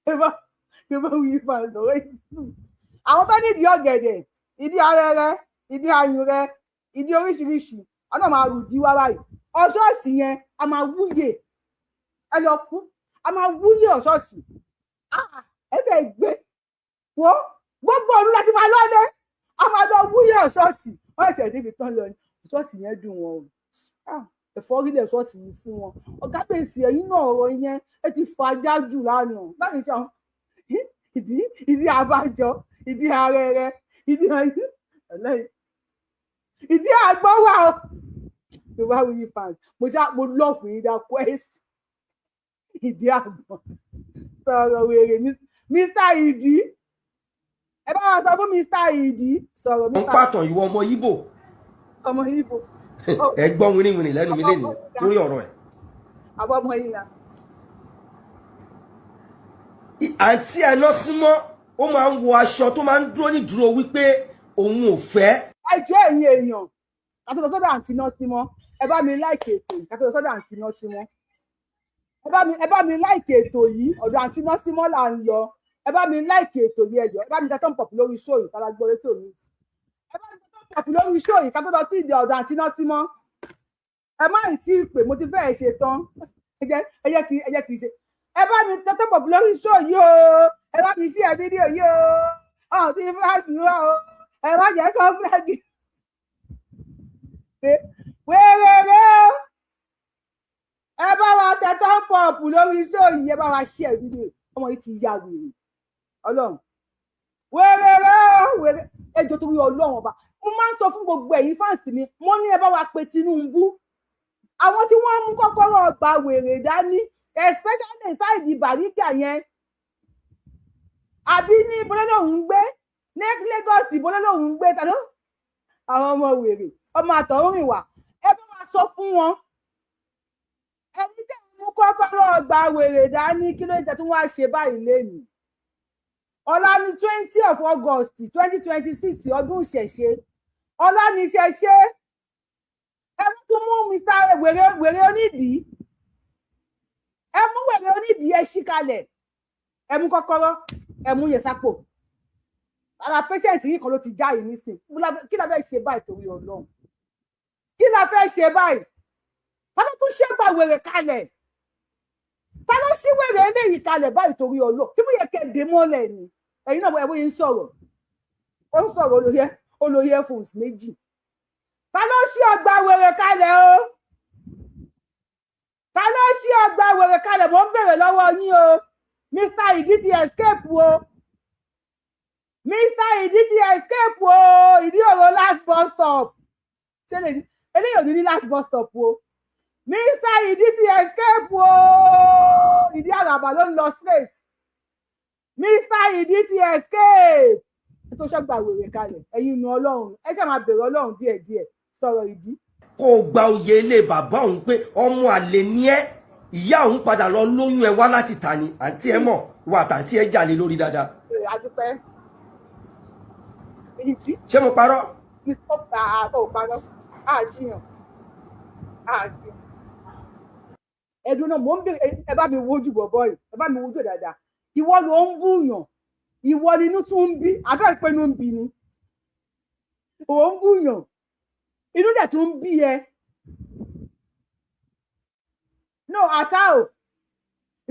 Ẹ bá wí fà sọ̀rọ̀ ìsú. Àwọn tó nídìí ọ̀gẹ̀dẹ̀, ìdí arẹrẹ, ìdí ayò rẹ, ìdí oríṣiríṣi, àwọn náà máa rù dí wá báyìí. Ọ̀ṣọ́ọ̀ṣì yẹn, a máa wúyè. Ẹ lọ kú, a máa wúyè ọ̀ṣọ́ọ̀ṣì. Ẹ fẹ́ gbé wo gbogbo ọdún láti máa lọ́lé, a máa lọ wúyè ọ̀ṣọ́ọ̀ṣì. Wọ́n ẹ̀ṣẹ̀ débi tán lọ ní ọ̀ṣọ́ọ̀ṣì yẹn dùn wọn o. Ẹ̀fọ́rí lẹ̀ ṣọ́ọ̀ṣì yìí fún wọn. Ọ̀gá bèsì, ẹ̀yìn náà, ọ̀rọ̀ yẹn ẹ ti fàájà jù lánàá láti ṣe àwọn ìdí abájọ, ìdí arẹrẹ, ìdí ayé ẹlẹ́yìn, ìdí àgbọ̀n wà o. Yorùbáwùyí fans, mo ṣá mo love yín dá quest. Ìdí àgbọ̀n sọ̀rọ̀ wèrè ní Mr Ìdí. Ẹ bá wa sọ fún Mr Ìdí sọ̀rọ̀. Wọ́n Mr pàtàn ìwọ ọmọ Ìgbò. Ọmọ Ìgbò. Ẹ gbọ́ wìrìwìrì lẹ́nu mi lénìí lórí ọ̀rọ̀ ẹ̀. Àbọ̀ ọmọ yìí la. Àǹtí ẹ̀ náà símọ́, ó máa ń wọ aṣọ tó máa ń dúró nídúró wípé òun ò fẹ́. Ẹ jọ̀ọ́, ẹ̀yin èèyàn, kátó lọ sọ́dọ̀ àǹtí náà símọ́, ẹ bá mi like ètò yìí. Kátó lọ sọ́dọ̀ àǹtí náà símọ́, ẹ bá mi like ètò yìí. Ọ̀dọ̀ àǹtí náà símọ́ là ń lọ. Ẹ bá mi like ètò yìí. Ẹ jọ̀ọ́, ẹ bá mi tẹ thumb up lórí show yìí. Kálá gbọ́ rétò mi. Ẹ bá mi tẹ thumb up lórí show yìí kátó lọ sí ìdí ọ̀dọ̀ àǹtí náà símọ́. Ẹ má ì tí ì pè, mo ti fẹ́ẹ̀ ṣe tán. Ẹ jẹ́ kí n ṣe. Ẹ bá mi tẹ thumb up lórí show yìí o. Ẹ bá mi share fídíò yìí o. Ọ̀ ti flag wá o. Ẹ má jẹ́ kó flag wéréré o. Ẹ bá wa tẹ thumb up lórí show yìí. Ẹ bá wa share fídíò. Ọmọ yìí ti ya wèrè. Ọlọ́run, wéréré o, wéré. Ẹ jọ̀ọ́, torí Ọlọ́run ọba, mo máa ń sọ fún gbogbo ẹ̀yin fans mi, mo ní ẹ bá wa pe Tinubu. Àwọn tí wọ́n mú kọ́kọ́rọ́ ọgbà wèrè dání, especially side Bàríkà yẹn, àbí ní bọ́lá lòun ń gbé ní Lagos, bọ́lá lòun ń gbé tàbí àwọn ọmọ wèrè, ọmọ àtọ̀húnrìn wà, ẹ bá wa sọ fún wọn. Ẹni tẹ́ ń mú kọ́kọ́rọ́ ọgbà wèrè dání, kí ló dé tí wọ́n á ṣe báyìí lénìí? Ọ̀la ní 20 of August 2026, ọdún ìṣẹ̀ṣe. Ọ̀la ní ìṣẹ̀ṣe. Ẹ mú tún mú Mr wèrè, wèrè onídìí. Ẹ mú wèrè onídìí, ẹ ṣí kalẹ̀, ẹ mú kọ́kọ́rọ́, ẹ mú yẹn sápò. Ara patient yìí kan ló ti já yìí nísìn. Kí la fẹ́ ṣe báyìí? Torí Ọlọ́run, kí la fẹ́ ṣe báyìí? Ta ló tún ṣẹ́gbà wèrè kalẹ̀? Ta ló ṣí wèrè eléyìí kalẹ̀ báyìí? Torí Ọlọ́run, kí mo yẹ kẹ́ dé mọ́lẹ̀ ni. Ẹ̀yin náà, ẹ bóyá ń sọ̀rọ̀, ó ń sọ̀rọ̀, olóyè olóyè earphones méjì. Ta ló ṣí ọgbà wèrè kalẹ̀ o? Ta ló ṣí ọgbà wèrè kalẹ̀? Mo ń bèrè lọ́wọ́ yín o. Mr Ìdí ti escape o. Mr Ìdí ti escape o. Ìdí òro last bus stop. Ṣé lè ní eléyìí ò ní ní last bus stop o? Mr Ìdí ti escape o. Ìdí àràbà ló ń lọ straight. Mr Ìdí ti escape tó ṣọgbà wèrè kalẹ̀. Ẹ̀yin inú Ọlọ́run, ẹ ṣáà máa bèrè Ọlọ́run díẹ̀díẹ̀. Sọ̀rọ̀, Ìdí. Kó o gba oyè ilé bàbá òun pé ọmọ àlè ni ẹ́. Ìyá òun padà lọ lóyún ẹ wá láti tà ní. Àǹtí ẹ mọ̀ wà tàǹtí ẹ jalè lórí dáadáa. Ẹ adúpẹ́, Ìdí. Ṣé mo parọ́? Mr ò parọ́, àjiyàn àjiyàn. Ẹdùn náà mò ń bèrè. Ẹ bá mi wojú bọ̀bọ̀ yìí, ẹ bá mi wojú ẹ̀ dáadáa. Ìwọ ló ń búyàn, ìwọ ni inú tún ń bí. Abẹ́rẹ́ pé inú ń bí ni ò ń búyàn, inú dẹ̀ tún ń bí ẹ. No àṣà o.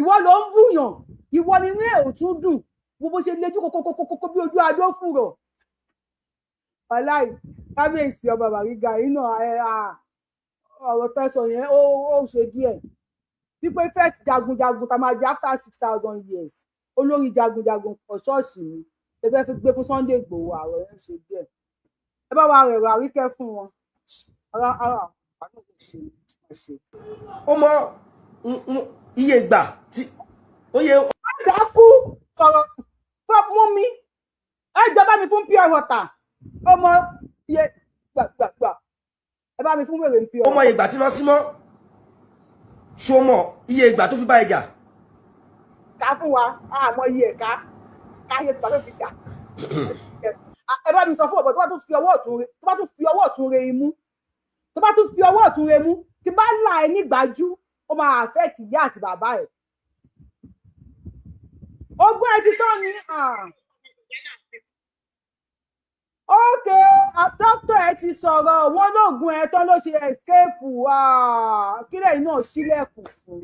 Ìwọ ló ń búyàn, ìwọ ni inú ẹ̀ ò tún dùn. Wo bó ṣe lejú kókókókókó bí ojú adó fùrọ̀. Wàláì, kábíyèsí ọba Bàrígà yìí náà, ọ̀rọ̀ tẹ́sán yẹn, ó ṣe díẹ̀ wípé first jagunjagun tá máa jẹ after 6,000 years, olórí jagunjagun ọ̀ṣọ́ọ̀ṣì ni ẹ fẹ́ fi gbé fún Sunday Igboho. Ààrẹ yẹn ṣe díẹ̀. Ẹ bá wa rẹ̀rọ àríkẹ́ fún wọn. Ara ara àwọn náà ṣe ṣe. Ó mọ iye ìgbà tí ó yẹ. Dákú sọ̀rọ̀ fún mú mi. Ẹ jọ, bá mi fún pure water. Ọmọ iye gbàgbàgbà, ẹ bá mi fún wèrè pure. Ó mọ iye ìgbà tí wọ́n símọ́. Ṣó mọ iye ìgbà tó fi bá ẹ jà? Ká fún wa, àmọ́ iye ẹ̀ka káyé tó bá tó fi jà. Ẹ bá mi sọ fún ọ̀bọ, tó bá tún fi ọwọ́ ọ̀tún re, tó bá tún fi ọwọ́ ọ̀tún re imú, tó bá tún fi ọwọ́ ọ̀tún re mú, tí bá là ẹ nígbàjú, ó máa affect ìyá àti bàbá ẹ̀. Ogún ẹ ti tán ni. Ok, dókítà, ẹ ti sọ̀rọ̀. Wọn lóògùn ẹ tán ló ṣe escape. Kílẹ̀ iná sílẹ̀kùn fún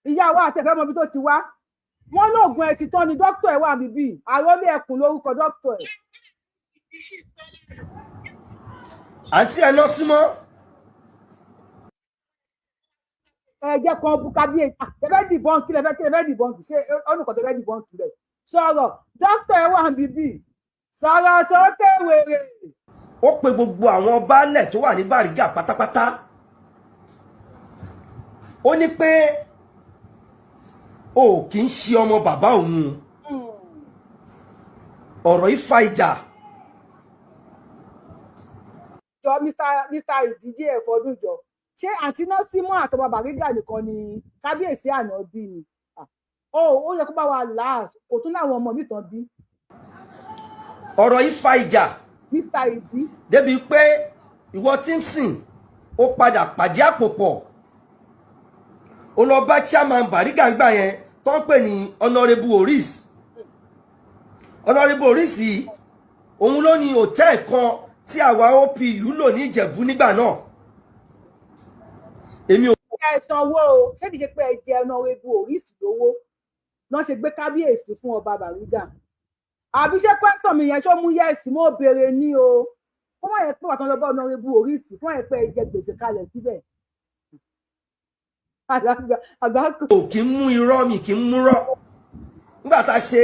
ìyá wa àtẹ̀fẹ́ mọbi tó ti wá. Wọn lóògùn ẹ ti tán ni. Dókítà ẹ wà níbí, àròlé ẹkùn lórúkọ dókítà ẹ. Àǹtí ẹ lọ símọ́. Ẹ jẹ́ kan bú kábíyèsí. Ẹ fẹ́ dìbọn, kí lẹ fẹ́, kí lẹ fẹ́ dìbọn? Ṣé ọ̀nùkọ̀ tẹ fẹ́ dìbọn kí lẹ sọ̀rọ̀? Dókítà ẹ wà níbí, sọ̀rọ̀ sókè, wèrè. Ó pe gbogbo àwọn baálẹ̀ tó wà ní Bàrígà pátápátá. Ó ní pé o kì í ṣe ọmọ bàbá òun. Ọ̀rọ̀ yìí fa ìjà. Jọ, Mr Ìdíje ẹ̀fọ́dún, jọ, ṣé àǹtí Násímọ́ àtọmọ Bàrígà nìkan ni kábíyèsí àná bí ni? Ó yẹ kó bá wa là á, kò tún láwọn ọmọ mi tán bí. Ọ̀rọ̀ yìí fa ìjà. Mr Ìdí. Débi pé ìwọ Timson, ó padà pàdé àpò pọ̀, ó lọ bá chairman Bàrígà ńgbà yẹn tó ń pè ní Honourable Oris. Honourable Oris yìí, òun ló ní hòtẹ́ẹ̀lì kan tí àwa OPU lò ní Ìjẹ̀bú nígbà náà. Èmi ò. Ẹ sanwó o. Ṣé kìí ṣe pé ẹ jẹ Honourable Oris lówó náà ṣe gbé kábíyèsí fún ọba Bàrígà? Àbí ṣé question mi yẹn, ṣó mú yes? Mo béèrè ní o, kó má yẹ pé wà tán lọ bá Honourable Oris fún ẹ pé ẹ jẹ gbèsè kalẹ̀ síbẹ̀. Àgbákò. Ò kí ń mú irọ́, mi kì í mú rọ́. Nígbà tá a ṣe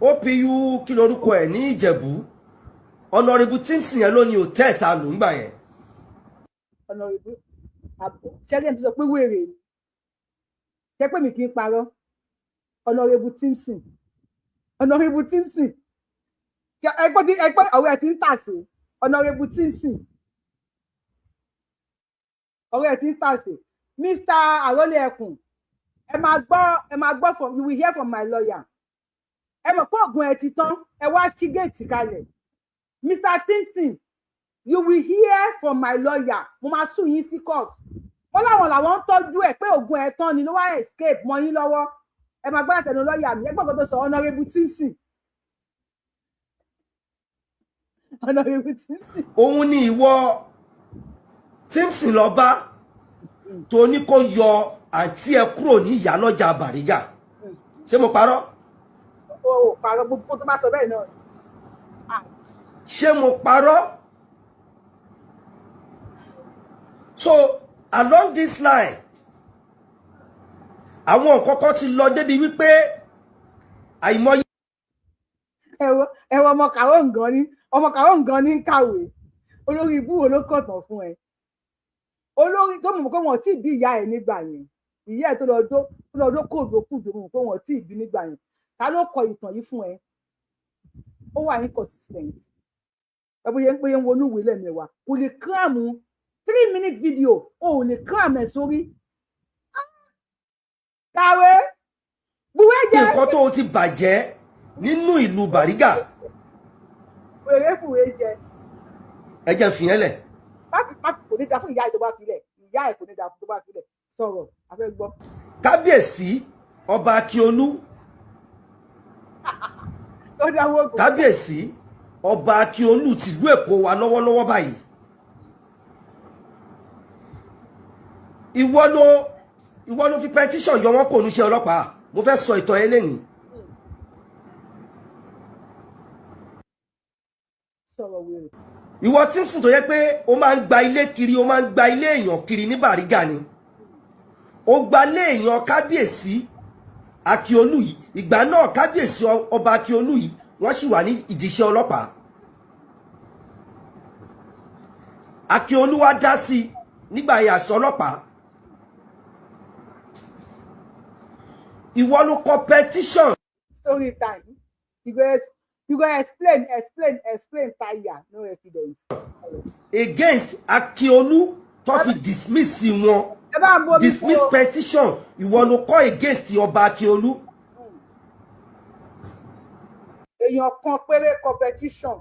OPU, kí lorúkọ ẹ̀ ní Ìjẹ̀bú, Honourable Timson yẹn ló ní hòtẹ́ẹ̀lì tá a lò ńgbà yẹn. Honourable ṣẹ́gẹ́ ti sọ pé wèrè ni, ṣé pé mi kì í parọ́? Honourable Timson, Honourable Timson, ẹgbẹ́ tí ẹgbẹ́ ọ̀rẹ́ ẹ̀ ti ń tà sí. Honourable Timson, ọ̀rẹ́ ẹ̀ ti ń tà sí. Mr Àrólé Ẹkùn, ẹ máa gbọ́, ẹ máa gbọ́ from, you will hear from my lawyer. Ẹ mọ̀ pé oògùn ẹ ti tán, ẹ wá ṣí géètì kalẹ̀. Mr Timson, you will hear from my lawyer. Mo máa sùn yín sí court. Wọ́n láwọn làwọn ń tọ́jú ẹ̀, pé oògùn ẹ̀ tán ni ló wá escape mọ́ yín lọ́wọ́. Ẹ máa gbọ́dọ̀ tẹnu lọ́ọ̀yà mi. Ẹ gbọ́dọ̀ tó sọ. Honourable Timson, Honourable Timson. Òun ni ìwọ Timson lọ bá tó ní kó yọ àǹtí ẹ kúrò ní ìyálọ́jà Bàrígà. Ṣé mo parọ́? O ò parọ́, gbogbo tó bá sọ bẹ́ẹ̀ náà. Ṣé mo parọ́? So along this line, àwọn nǹkan kan ti lọ débi wípé àìmọye. Ẹwọ ọmọ kàwé nǹkan ní, ọmọ kàwé nǹkan ní ń kàwé. Olórí ibú wo ló kọ̀tàn fún ẹ? Olórí tó mọ̀ pé wọn ò tí ì bí ìyá ẹ nígbà yẹn, ìyá ẹ tó lọ dó kòdó kùdó, mọ̀ pé wọn ò tí ì bí nígbà yẹn. Ta ló kọ ìtàn yìí fún ẹ? Ó wà inconsistent. Ẹ bóyá ń pé ń wọnú ìwé lẹ́mẹ̀wá, kò lè cram 3 minute video, o ò lè cram ẹ̀ sórí. Kàwé buwé jẹ. Nǹkan tó ti bàjẹ́ nínú ìlú Bàrígà. Wèrè buwé jẹ. Ẹ jẹ́ n fìyẹn lẹ̀. Má fi, kò ní da fún ìyá ẹ̀ tó bá filẹ̀. Ìyá ẹ̀ kò ní da fún tó bá filẹ̀. Sọ̀rọ̀, a fẹ́ gbọ́. Kábíyèsí Ọba Akíolú. Ó dáwọ́ ògùn. Kábíyèsí Ọba Akíolú tìlú Èkó wa lọ́wọ́lọ́wọ́ báyìí, ìwọ ló fi petition yọ wọn kò ní ṣe ọlọ́pàá. Mo fẹ́ sọ ìtàn yẹn lẹ́nìí. Sọ̀rọ̀, wèrè. Ìwọ Timson tó yẹ pé o máa ń gba ilé kiri, o máa ń gba ilé èèyàn kiri ní Bàrígà ni, o gba ilé èèyàn kábíyèsí Akíolú yìí. Ìgbà náà, kábíyèsí Ọba Akíolú yìí, wọ́n sì wà ní ìdíṣẹ́ ọlọ́pàá. Akíolú wá dá sí i nígbà yẹn àṣọ ọlọ́pàá. Ìwọ ló kọ petition. Story time. You go explain, explain, explain tire, no evidence. Against Akíolú tó fi dismiss wọn. Ẹ bá ń bomi fún Dismiss o. petition, ìwọ ló kọ against Ọba Akíolú. Èèyàn kan péré competition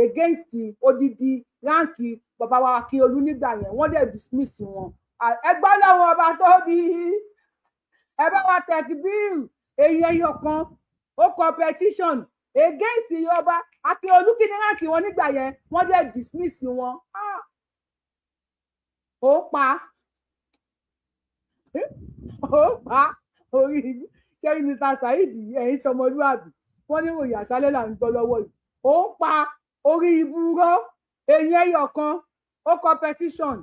against odidi rank bàbá wa Akíolú nígbà yẹn, wọ́n dẹ̀ dismiss wọn. Ẹgbẹ́ làwọn ọba tóbi, ẹ bá wa tẹkbír. Èèyàn ẹyọ kan ó competition against ọba Akíolú, kí ni rank wọn nígbà yẹn? Wọ́n dẹ̀ dismiss wọn. Ó pa, ó pa orí ṣẹ́rí. Mr Saheed, ẹ̀yin sọmọlúàbí, wọ́n ní ìròyìn àṣálẹ́ là ń gbọ́ lọ́wọ́ yìí. Ó pa orí ibùrọ̀. Èèyàn ẹyọ kan ó competition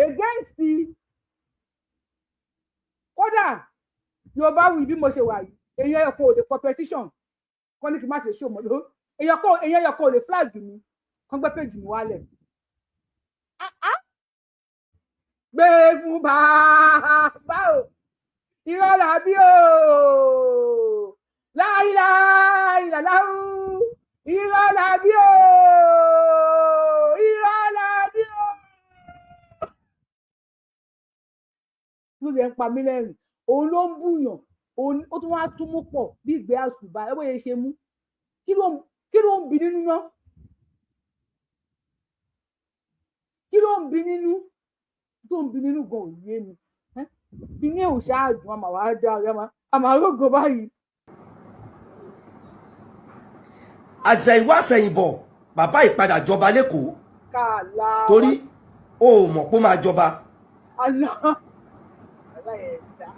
against, kódà Yorùbá wí bí mo ṣe wà yìí, èèyàn ẹyọ kan ò lè competition kọ́ ní kí n má ṣe ṣó mọ́ ló. Èèyàn kan, èèyàn ẹyọ kan ò lè flag mi kán gbé page mi wálẹ̀. Gbé fún bàbá o, irọ́ làbí o, láìláìlàláhù, irọ́ làbí o, irọ́ làbí o. Lórí ẹ̀ ń pa mí lẹ́rìn, òun ló ń bùyàn, òun ó tún wá tún mú pọ̀ bí ìgbé àṣùbà. Ẹ bóyá ṣe mú, kí ló ń bí nínú náà? Kí ló ń bí nínú? Tó ń bí nínú gan ò yé mi. Ilé ò ṣáàdùn, àmà wàá dá àmà rógo báyìí. Àṣẹ̀yìnwá àṣẹ̀yìnbọ̀, bàbá ìpadà jọba lẹ́kọ̀ọ́. Kàlá. Torí o ò mọ̀ pé ó máa jọba. Àná aláyẹ̀ dá.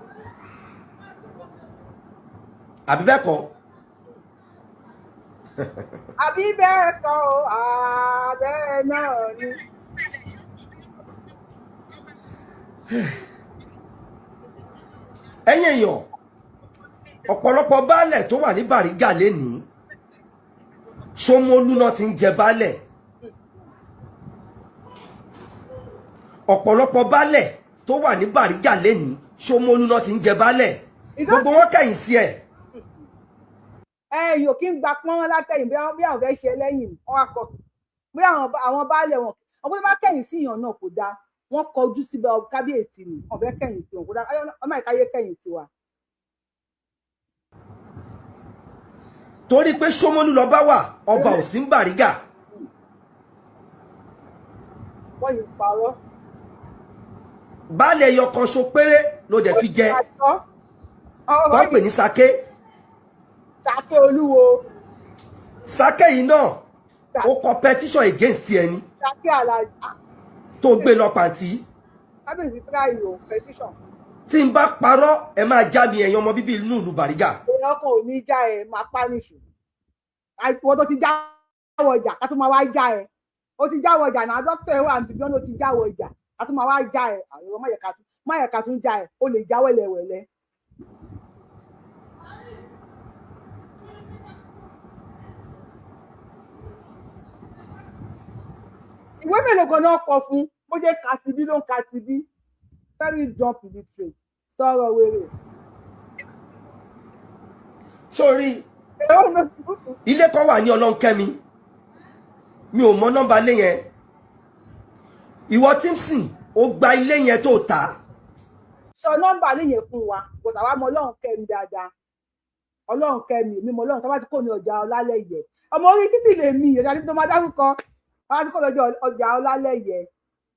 Àbí bẹ́ẹ̀ kọ́? Àbí bẹ́ẹ̀ kọ́ o, àbẹ́ẹ̀ náà ni. Ẹ̀yin èèyàn, ọ̀pọ̀lọpọ̀ baálẹ̀ tó wà ní Bàrígà lénìí, Ṣómólú náà ti ń jẹ baálẹ̀. Ọ̀pọ̀lọpọ̀ baálẹ̀ tó wà ní Bàrígà lénìí, Ṣómólú náà ti ń jẹ baálẹ̀. Gbogbo wọn kẹ̀yìn sí ẹ̀. Ẹ yóò kí ń gba pọ́n látẹ̀yìn bí àwọn fẹ́ ṣe lẹ́yìn wọn á kọ bí àwọn baálẹ̀ wọn ọgbọ́n tó bá kẹ̀yìn sí ìyàn náà kò dáa. Wọ́n kọjú síbẹ̀ kábíyèsí ni wọ́n fẹ́ kẹ̀yìn sí wọn, kò dáa. Ọmọ ìkáyé kẹ̀yìn sí wa. Torí pé Ṣómólú lọ bá wà, ọba ò sí ń Bàrígà. Wọ́n yìí parọ́. Baálẹ̀ ẹyọ kan ṣo péré ló dẹ̀ fi jẹ, tó ń pè ní Sake. Sake Olúwo. Sake yìí náà ó kọ petition against ẹni Sake Alhaji tó gbé lọ pàǹtí. Kábíyèsí try o petition. Tí n bá parọ́, ẹ máa já mi, ẹ̀yin ọmọ bíbí inú ìlú Bàrígà. Èèyàn kan ò ní já ẹ, máa pa níṣù. Àìpọ̀ tó ti jáwọ́ ọjà ká tó máa wá já ẹ. Ó ti jáwọ́ ọjà náà, dókítà ẹ wà níbi bí wọ́n ti jáwọ́ ọjà ká tó máa wá já ẹ. Àwọn má yẹ ká tún já ẹ, ó lè já wẹ́lẹ́wẹ́lẹ́. Ìwé mélòó gan náà kọ fún bó ṣe ka ti bí ló ń ka ti bí? Very dumb, illiterate, sọ̀rọ̀ wèrè. Sórí ilé kan wà ní Ọlọ́nkẹ́mi, mi ò mọ nọ́mbà ilé yẹn. Ìwọ Timson, ó gba ilé yẹn tó tà. Sọ nọ́mbà ilé yẹn fún wa, kò sàwá mọ Ọlọ́nkẹ́mi dáadáa. Ọlọ́nkẹ́mi, èmi mọ Ọlọ́run tó bá ti kò ní ọjà Ọlálẹ́yẹ, ọmọ orí títì lè mi ìyẹn ní tó máa dárúkọ. Bá ti kò lọ́jọ́ ọjà Ọlálẹ́yẹ,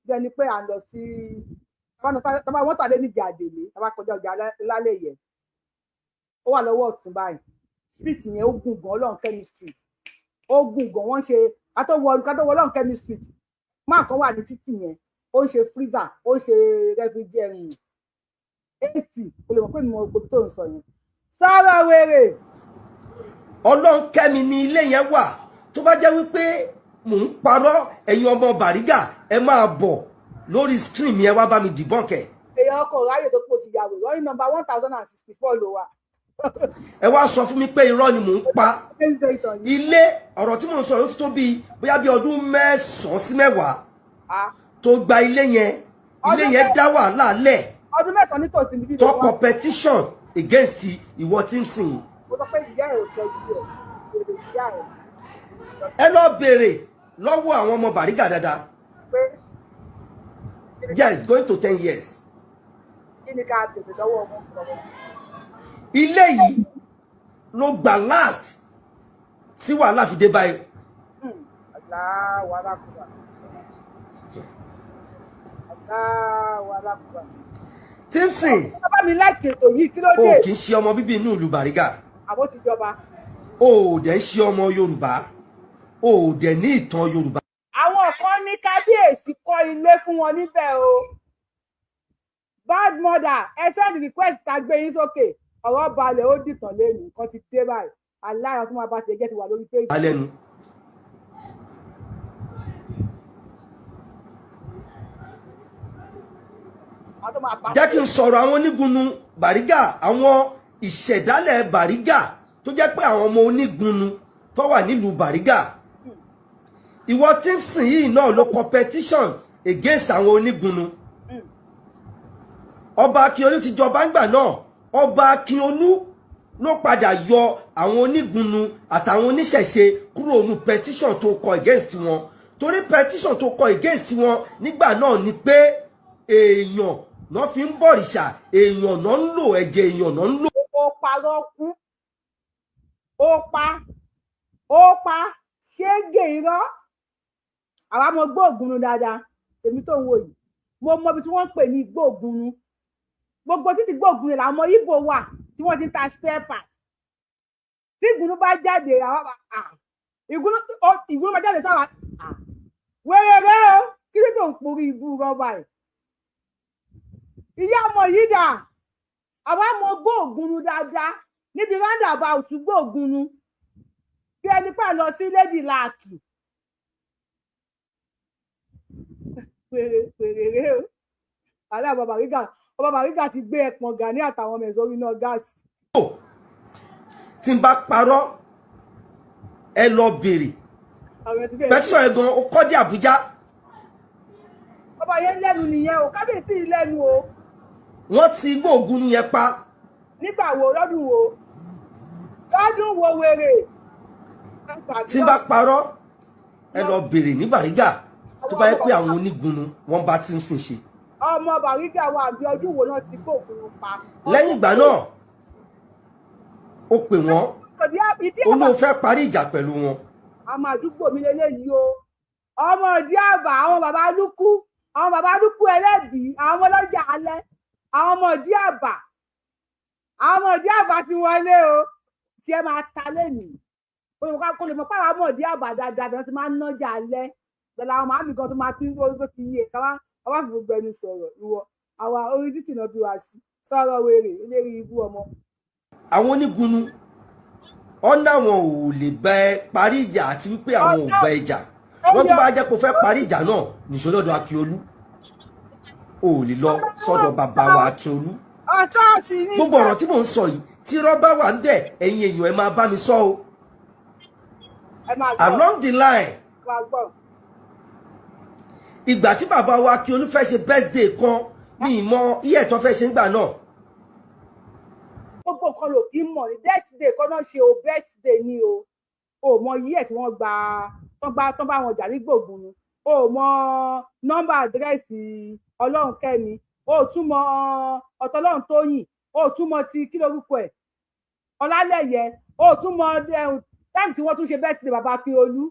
bí ẹni pé à ń lọ sí tọ́ba wọ́n tàdé níbi àdèlé, tọ́ba kọjá ọjà Ọlálẹ́yẹ, ó wà lọ́wọ́ ọ̀tún báyìí. Street yẹn ó gùn gan, Ọlọ́nkẹ́mi street ó gùn gan. Wọ́n ṣe kátó Ọlọ́nkẹ́mi street, máa kan wà ní títì yẹn, ó ń ṣe freezer, ó ń ṣe refrigerator eighty. O lè mọ̀ pé mi mọ gbogbo tó ń sọ yẹn. Sọ̀rọ̀ wèrè. Ọlọ́nkẹ́mi ni ilé yẹn wà. Tó bá jẹ́ wípé mò ń parọ́, ẹ̀yin ọmọ Bàrígà, ẹ máa bọ̀ lórí screen mi, ẹ wá bá mi debunk ẹ̀. Èèyàn ọkọ̀ ráyè tó pọ̀ ti yà wò lórí nọ́mbà 1064 ló wà. Ẹ wá sọ fún mi pé irọ́ ni mò ń pa. Ilé ọ̀rọ̀ tí mò ń sọ yóò tó bíi bóyá bíi ọdún 9 sí 10 tó gba ilé yẹn. Ilé yẹn dá wàhálà lẹ̀. Ọdún 9 nítòsí níbí. Tó competition against ìwọ Timson. Mo sọ pé ìyá ẹ̀ ò tọ́jú ẹ̀, èrè ìyá ẹ̀. Ẹ lọ béèrè lọ́wọ́ àwọn ọmọ Bàrígà dáadáa. Yes, going to 10 years. Kí ni ká tètè lọ́wọ́ ọmọ ọmọ? Ilé yìí ló gbà last. Tí wàhálà fi dé báyìí. Allahu Akbar. Allahu Akbar. Timson, Bàbá mi láìkè ètò yìí, kí ló o dé? kì í ṣe ọmọ bíbí inú ìlú Bàrígà. Àbó ti jọba. O ò dẹ̀ ń ṣe ọmọ Yorùbá, o ò dẹ̀ ní ìtàn Yorùbá. Àwọn kan ní kábíyèsí kọ́ ilé fún wọn níbẹ̀ o. Bad mother, ẹ send request ká gbé yín sókè. Ọ̀rọ̀ balẹ̀, ó dìtàn lẹ́nu, nǹkan ti dé báyìí. Aláyọ̀ tó máa bá tiẹ̀ jẹ́ ti wà lórí péjì. Lẹ́nu. Àwọn tó máa bá Jẹ́ kí n sọ̀rọ̀ àwọn onígunnu Bàrígà, àwọn ìṣẹ̀dálẹ̀ Bàrígà tó jẹ́ pé àwọn ọmọ onígunnu tó wà nílùú Bàrígà. Ìwọ Timson yìí náà ló kọ petition against àwọn onígunnu. Ọba Akínolú ti jọba ńgbà náà. Ọba Akínolú ló padà yọ àwọn onígunnu àtàwọn oníṣẹ̀ṣe kúrò nínú petition tó kọ against wọn, torí petition tó kọ against wọn nígbà náà ni pé èèyàn náà fi ń bọ̀rìṣà, èèyàn náà ń lò, ẹ̀jẹ̀ èèyàn náà ń lò. Ó parọ́ kú, ó pa, ó pa ṣége irọ́. Àwa mọ gbóògùn dáadáa. Èmi tó ń wò yìí, mo mọ ibi tí wọ́n ń pè ní gbóògùn. Gbogbo títí gbóògùn yẹn làwọn ọmọ Ìgbò wà tí wọ́n ti ń ta spare parts. Tí ìgúnnú bá jáde, àwọn ìgúnnú bá jáde sáwà wẹ́rẹ́rẹ́ o. Kí ló tó ń porí ibú rọ́bà yìí? Ìyá ọmọ yìí dà? Àwa mọ gbóògùn dáadáa níbi roundabout gbóògùn, bí ẹni pà lọ sí Lady Láàkì. Pèrè o. Àlẹ́ ọba Bàrígà, ọba Bàrígà ti gbé ẹpọ̀n Gani àtàwọn ọmọ ẹ̀ sórí iná gáàsì. Tí n bá parọ́, ẹ lọ bèrè. Àwọn ẹ̀ ti fẹ́ Petition ẹ̀ gan, ó kọ́ dé Àbújá. Ọba yẹn lẹ́nu nìyẹn o, kábíyèsí yìí lẹ́nu o. Wọ́n ti gbóògùn yẹn pa. Nígbà wo? Lọ́dún wo? Lọ́dún wo, wèrè? Tí n bá parọ́, ẹ lọ bèrè ní Bàrígà, tó bá yẹ pé àwọn onígunnu wọ́n bá Timson ṣe. Ọmọ Bàrígà wa, àbí ọdún wo náà ti gbóògùn pa? Lẹ́yìn ìgbà náà, ó pè wọ́n, Ìdí ó lóun fẹ́ parí ìjà pẹ̀lú wọn. Àwọn àdúgbò mi lélẹ́yìí o, ọmọ ìdí àbà, àwọn bàbá lúkú, àwọn bàbá lúkú ẹlẹ́bìí, àwọn ọmọ ọlọ́jà alẹ́, àwọn ọmọ ìdí àbà, àwọn ọmọ ìdí àbà ti wọlé o. Tí ẹ máa ta lẹ́nìí kó lè mọ̀ pé àwọn ọmọ ìdí àbà dáadáa bí wọ́n ti máa ń nájà alẹ́ pẹ̀lú àwọn màámi kan tó máa ti ń tó ti yé ká wá fi gbogbo ẹnu sọ̀rọ̀. Ìwọ, àwa orí títì náà bí wá sí sọ̀rọ̀, wèrè eléré ibú ọmọ. Àwọn onígunnu ọ̀nà àwọn ò lè bá ẹ parí ìjà, àti wípé àwọn ò bá ẹ jà. Wọ́n tó bá jẹ́ kó fẹ́ parí ìjà náà, nìṣó lọ́dọ̀ Akíolú. Ò lè lọ sọ́dọ̀ bàbá wa Akíolú. Ọ̀sọ́ọ̀sì ní. Gbogbo ọ̀rọ̀ tí mò ń sọ yìí, tí rọ́bà wà ń bẹ̀, ẹ̀yin èèyàn, ẹ máa bá mi sọ o. Ẹ máa gbọ́. Along the line, Ẹ máa gbọ́. Ìgbà tí bàbá wa Akíolú fẹ́ ṣe birthday kan, mi ì mọ iye ẹ̀tọ́ fẹ́ ṣe ńgbà náà. Gbogbo nǹkan ló kí ń mọ̀ ní birthday kọ́ náà ṣe o. Birthday ni o. O mọ iye ẹ̀ tí wọ́n gba tán, gbá tán bá wọn jà ní gbòògùn. O mọ nọ́mbà àdírẹ́sì Ọlọ́run kẹ́mi, o tún mọ ọ̀tọ̀lọ́run Tóyìn, o tún mọ ti kí lórúkọ ẹ̀, Ọlálẹ́yẹ, o tún mọ time tí wọ́n tún ṣe birthday bàbá Akíolú.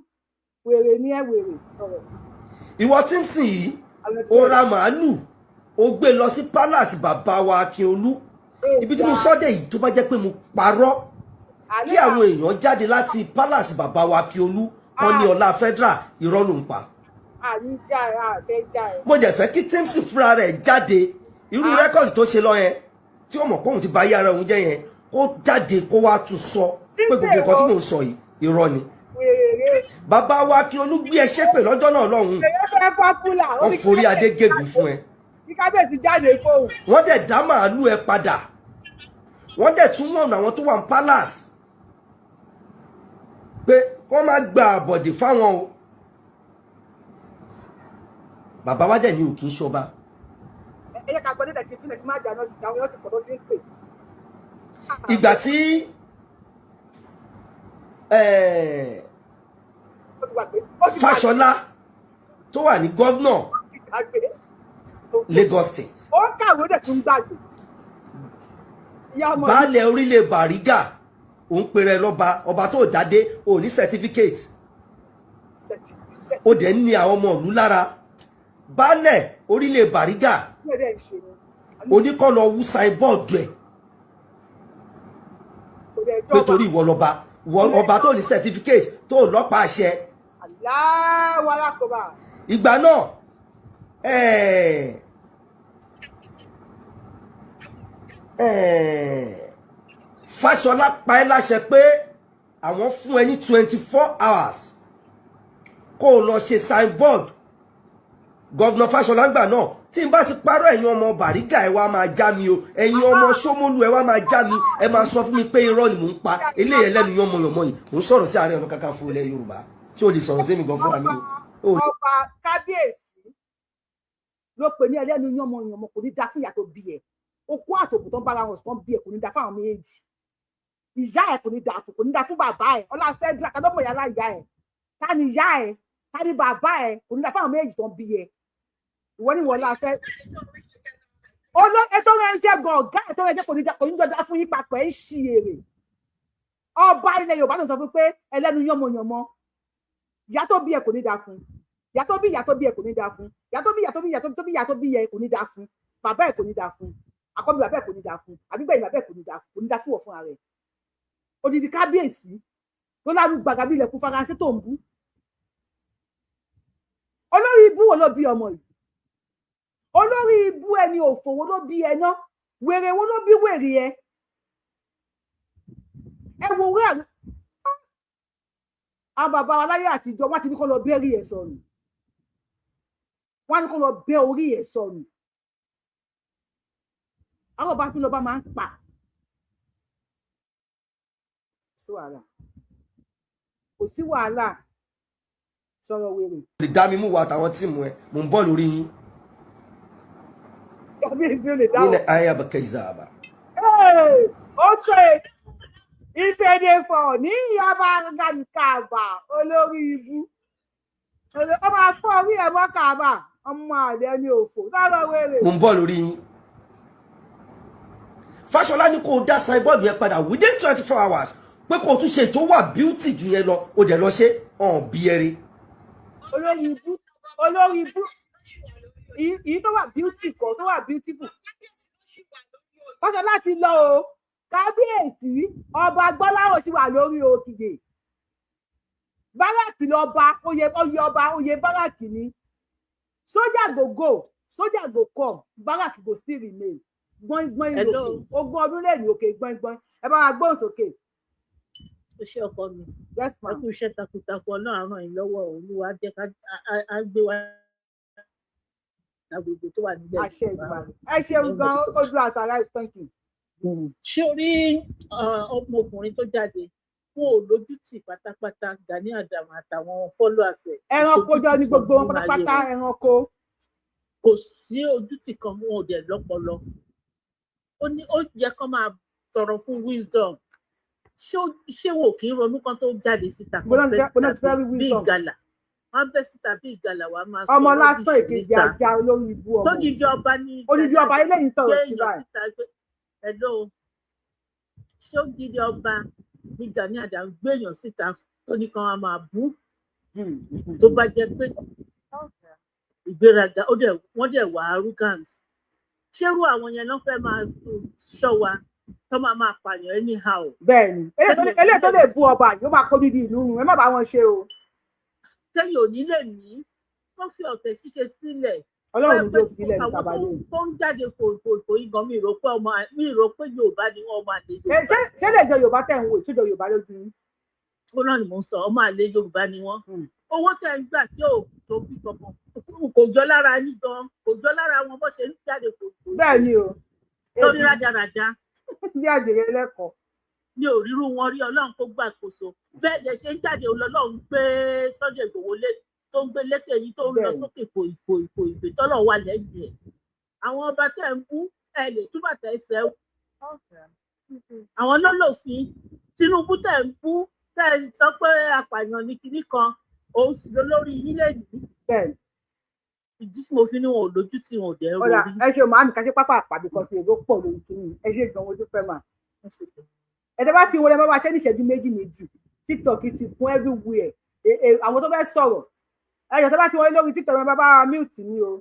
Wèrè ní ẹ, wèrè sọ̀rọ̀. Ìwọ Timson yìí, ó ra màálù, ó gbé lọ sí palace bàbá wa Akíolú. Ibi tí mo sọ́dẹ̀ yìí, tó bá jẹ́ pé mo parọ́, kí àwọn èèyàn jáde láti palace bàbá wa Akíolú kan ní ọlá federal, irọ́ ló ń pa. Àníjà ẹ, àfẹ́jà ẹ. Mo dẹ̀ fẹ́ kí Timson fúnra rẹ̀ jáde, irú record tó ṣe lọ yẹn, tí ó mọ̀ pé òun ti ba ayé ara òun jẹ́ yẹn, kó jáde kó wá tún sọ pé gbogbo nǹkan tí mò ń sọ yìí, irọ́ ni. Wèrè. Bàbá wa Akíolú gbé ẹ ṣépè lọ́jọ́ náà lọ́hùn-ún. Wèrè fẹ́ popular. Ó Wọ́n ní forí adé gégùn fún ẹ. Kí kábíyèsí jáde fóun. Wọ́n dẹ̀ dá màálù ẹ padà. Wọ́n dẹ̀ tún wọ̀nà àwọn tó wà ní palace pé kó má gba àbọ̀dè fáwọn o. Bàbá wa dẹ̀ ní òkè ń ṣọba. Ẹ yẹ ká gbọ́ nílẹ̀ kí n sílẹ̀ kí n má jà náà sísè, àwọn èèyàn ti pọ̀ tó ti ń pè. Ìgbà tí Ó ti gbàgbé, ó ti gbàgbé. Fáṣọlá tó wà ní governor Ó ti gbàgbé. Lagos State, Ó ń kàwé, ó dẹ̀ tún gbàgbé. Ìyá ọmọ yìí. Baálẹ̀ orílẹ̀ Bàrígà, Òun pèrè lọ́ba, ọba tó dádé, ò ní certificate, ó dẹ̀ ń ní àwọn ọmọ ìlú lára. Baálẹ̀ orílẹ̀ Bàrígà oníkọ́ lọ wú signboard ẹ̀ pé torí ìwọ lọ́ba, ọba tó ní certificate, tó lọ́pàá àṣẹ. Ìgbà náà Fáṣọlá pa ẹ́ láṣẹ pé àwọn fún ẹ ní 24 hours kó o lọ ṣe signboard. Governor Fáṣọlá ńgbà náà, tí n bá ti parọ́, ẹ̀yin ọmọ Bàrígà, ẹ wá máa já mi o. Ẹ̀yin ọmọ Ṣómólú, ẹ wá máa já mi. Ẹ máa sọ fún mi pé irọ́ ni mò ń pa. Eléyìí ẹlẹ́nu yánmọyànmọ yìí, mò ń sọ̀rọ̀ sí Ààrẹ Ọ̀nà Kakanfò ilẹ̀ Yorùbá tí o lè sọ̀rọ̀ sí mi gan fúnra mi o. Ọba kábíyèsí ló pè ní ẹlẹ́nu yánmọyànmọ. Kò ní da fún ìyá tó bí ẹ. Okó àtòkù tó ń bára wọn sùn bí ẹ, kò ní da fún àwọn méjèèjì. Ìyá ẹ kò ní da fún, kò ní da fún bàbá ẹ. Ọlá fẹdúrà ká ló mọ ìyá láyà ẹ? Ta ni ìyá ẹ? Ta ni bàbá ẹ? Kò ní da fún àwọn méjèèjì tó ń bí ẹ. Ìwọ ni wọ́n la fẹ́ ètò rẹ̀ ń ṣe gan. Ọ̀gá ètò rẹ̀ ń ṣe, kò ní da, kò ní jọjá fún yín papọ̀. Ẹ̀ ń ṣì èrè. Ọba ilẹ̀ Yorùbá ló sọ fún pé ẹlẹ́nu yánmọyànmọ. Ìyá tó bí ẹ kò ní da fún. Ìyá tó bí ìyá tó bí ẹ kò ní da fún. Ìyá tó bí ìyá tó bí ìyá tó bí ìyá tó bí ẹ kò ní da fún. Bàbá ẹ kò ní da fún. Àkọ́bí bàbá ẹ kò ní da fún. Àbígbẹ̀yìn bàbá ẹ kò ní da fún. Kò ní da fún wọ̀ fúnra rẹ̀. Odidi kábíyèsí ló lárú gbàgà bí ilẹ̀kùn Faransé tó ń bú. Olórí ibú wo ló bí ọmọ yìí? Olórí ibú ẹni òfò wo ló bí ẹ ná? Wèrè wo ló bí wèrè ẹ? Ẹ wo wé àwọn bàbá wa láyé àtijọ́, wọ́n ti ní kó lọ bẹ́rí ẹ̀ sọnù, wọ́n á ní kó lọ bẹ́ orí ẹ̀ sọnù. Àwọn ọba fún lọba máa ń pa sí wàhálà, kò sí wàhálà. Sọ̀rọ̀ wèrè. Lè dá mi mú wa àtàwọn team ẹ, mò ń bọ̀ lórí yín. Kábíyèsí ò lè dá o. Nínú ayé abẹ́kẹ́ ìzàbà. Ó ṣe ìfèdèfọ̀ ní ìyábá gàdìkàbà. Olórí ibú ó máa fọ́ orí ẹ̀ mọ́ kàbà. Ọmọ àlẹ́ ní òfò. Sọ̀rọ̀ wèrè. Mò ń bọ̀ lórí yín. Fáṣọlá ní kó o dá signboard yẹn padà within 24 hours, pé kó o tún ṣe tó wà beauty jù yẹn lọ. O dẹ̀ lọ ṣe ọ̀n bí ẹrẹ. Olórí ibú, olórí ibú. Èyí tó wà beauty kọ tó wà beautiful. Fáṣọlá ti lọ o. Kábíyèsí ọba Gbọ́láhàn sì wà lórí òkìdè báràkì lọba oyè, oyè ọba, oyè báràkì ni. Sójà go go, sójà go come, báràkì go still remain. Gbọ́ngbọ́n Hello. Lòkè ogún ọdún lè ní òkè gbọ́ngbọ́n. Ẹ bá wa gbóhùn sókè. Ó ṣe, ọkọ mi. Yes Ẹ ma. kú iṣẹ́ takuntakun. Ọlọ́run á ràn yín lọ́wọ́. Olúwa jẹ́ ká á gbé wa agbègbè tó wà nílẹ̀ Àṣẹ Yorùbá. Ìgbà ẹ ṣeun gan. Ojú àtàrà, thank you. Ṣé o rí ọmọkùnrin tó jáde, wọn ò lójútì pátápátá. Gani Adams àtàwọn followers ẹ̀, Ẹranko jọ ní gbogbo wọn nínú ayé pátápátá. wọn. Ẹranko. Kò sí ojútì kan, wọn ò dẹ̀ lọ́pọlọ. Ó ní ó yẹ kó máa tọrọ fún wisdom. Ṣé wọn ò kí ń ronú kan tó jáde síta kan Bọ́lá bẹ́ bọ́lá ti síta fẹ́ rí bí wisdom. ìgalà? Wọn bẹ́ síta bí ìgalà, wàá máa sọ Ọmọ lásán rubbish èkejì níta. Ajá olórí ibú ọmọ. Tódìdí ọba ní Odidi ọba eléyìí sọ̀rọ̀ gbé sí èèyàn báyìí. síta pé hello. Ṣé ó dídí ọba ní Gani Adams gbé èèyàn síta tó ní kan á máa bú? Tó bá jẹ́ pé ìgbéraga ó dẹ̀ wọ́n dẹ̀ wà arrogant, ṣérú àwọn yẹn ló fẹ́ máa ṣọ́ wa tó máa máa pààyàn anyhow? Bẹ́ẹ̀ ni, eléyìí tó lè bú ọba yóò máa kó dídí ìlú run. Ẹ má bá wọn ṣe o. Sẹ́yìn ò ní lè ní wọ́n fi ọ̀tẹ̀ ṣíṣe sílẹ̀. Ọlọ́run pé ló fi ilẹ̀ níta àwọn bá dé. tó ń jáde fòfòfò yìí gan, mi rò pé ọmọ, mi rò pé Yorùbá ni wọ́n, ọmọ àlè Ẹ, Yorùbá. Ṣé lè jọ Yorùbá tẹ̀ ń wò, ìṣèjọ Yorùbá lójú yín? Ó náà ni mò ń sọ, ọmọ àlè Yorùbá ni wọ́n. Owó tẹ̀ ń gbà tí ò tó bí kankan kò jọ lára yín gan, kò jọ lára wọn bó ṣe ń jáde fòfò. Bẹ́ẹ̀ ni o. Lórí rádaràda. Bí àjèrè lẹ́kọ̀ọ́. Mi ò rírú wọn rí. Ọlọ́run kó gbàkóso. Bẹ́ẹ̀ dẹ̀ ṣe ń jáde Ọlọ́run gbé Sunday Igboho lé tó ń gbé lékè yìí tó ń lọ sókè fò ìfò ìfò tọ́lọ̀ wà lẹ́yìn ẹ̀. Àwọn ọba tẹ̀ ń bú ẹ lè túbà tẹ̀ ẹsẹ̀ àwọn lọ́lọ́fin. Tinubu tẹ̀ ń bú, tẹ̀ ń sọ pé apààyàn ní kinní kan, òun sì lólórí yín lẹ́yìn. Bẹ́ẹ̀. Ìdí tí mo fi ní wọn ò lójú tí wọn ò dẹ̀ Ọ̀dà rorí. Ẹ ṣe màámi ká ṣe pápá àpàdé kan sí èrò pọ̀ lórí kìíní. Ẹ ṣe gan, ojú fẹ́ mà. Ẹ tẹ́ bá ti wọlé, bá wa ṣe ní ìṣẹ́jú méjì méjì. TikTok ti kún everywhere. Àwọn tó fẹ́ sọ̀rọ̀, ẹ jọ̀ọ́, tẹ́ bá ti wọlé lórí TikTok, ẹ bá wa mute mi o.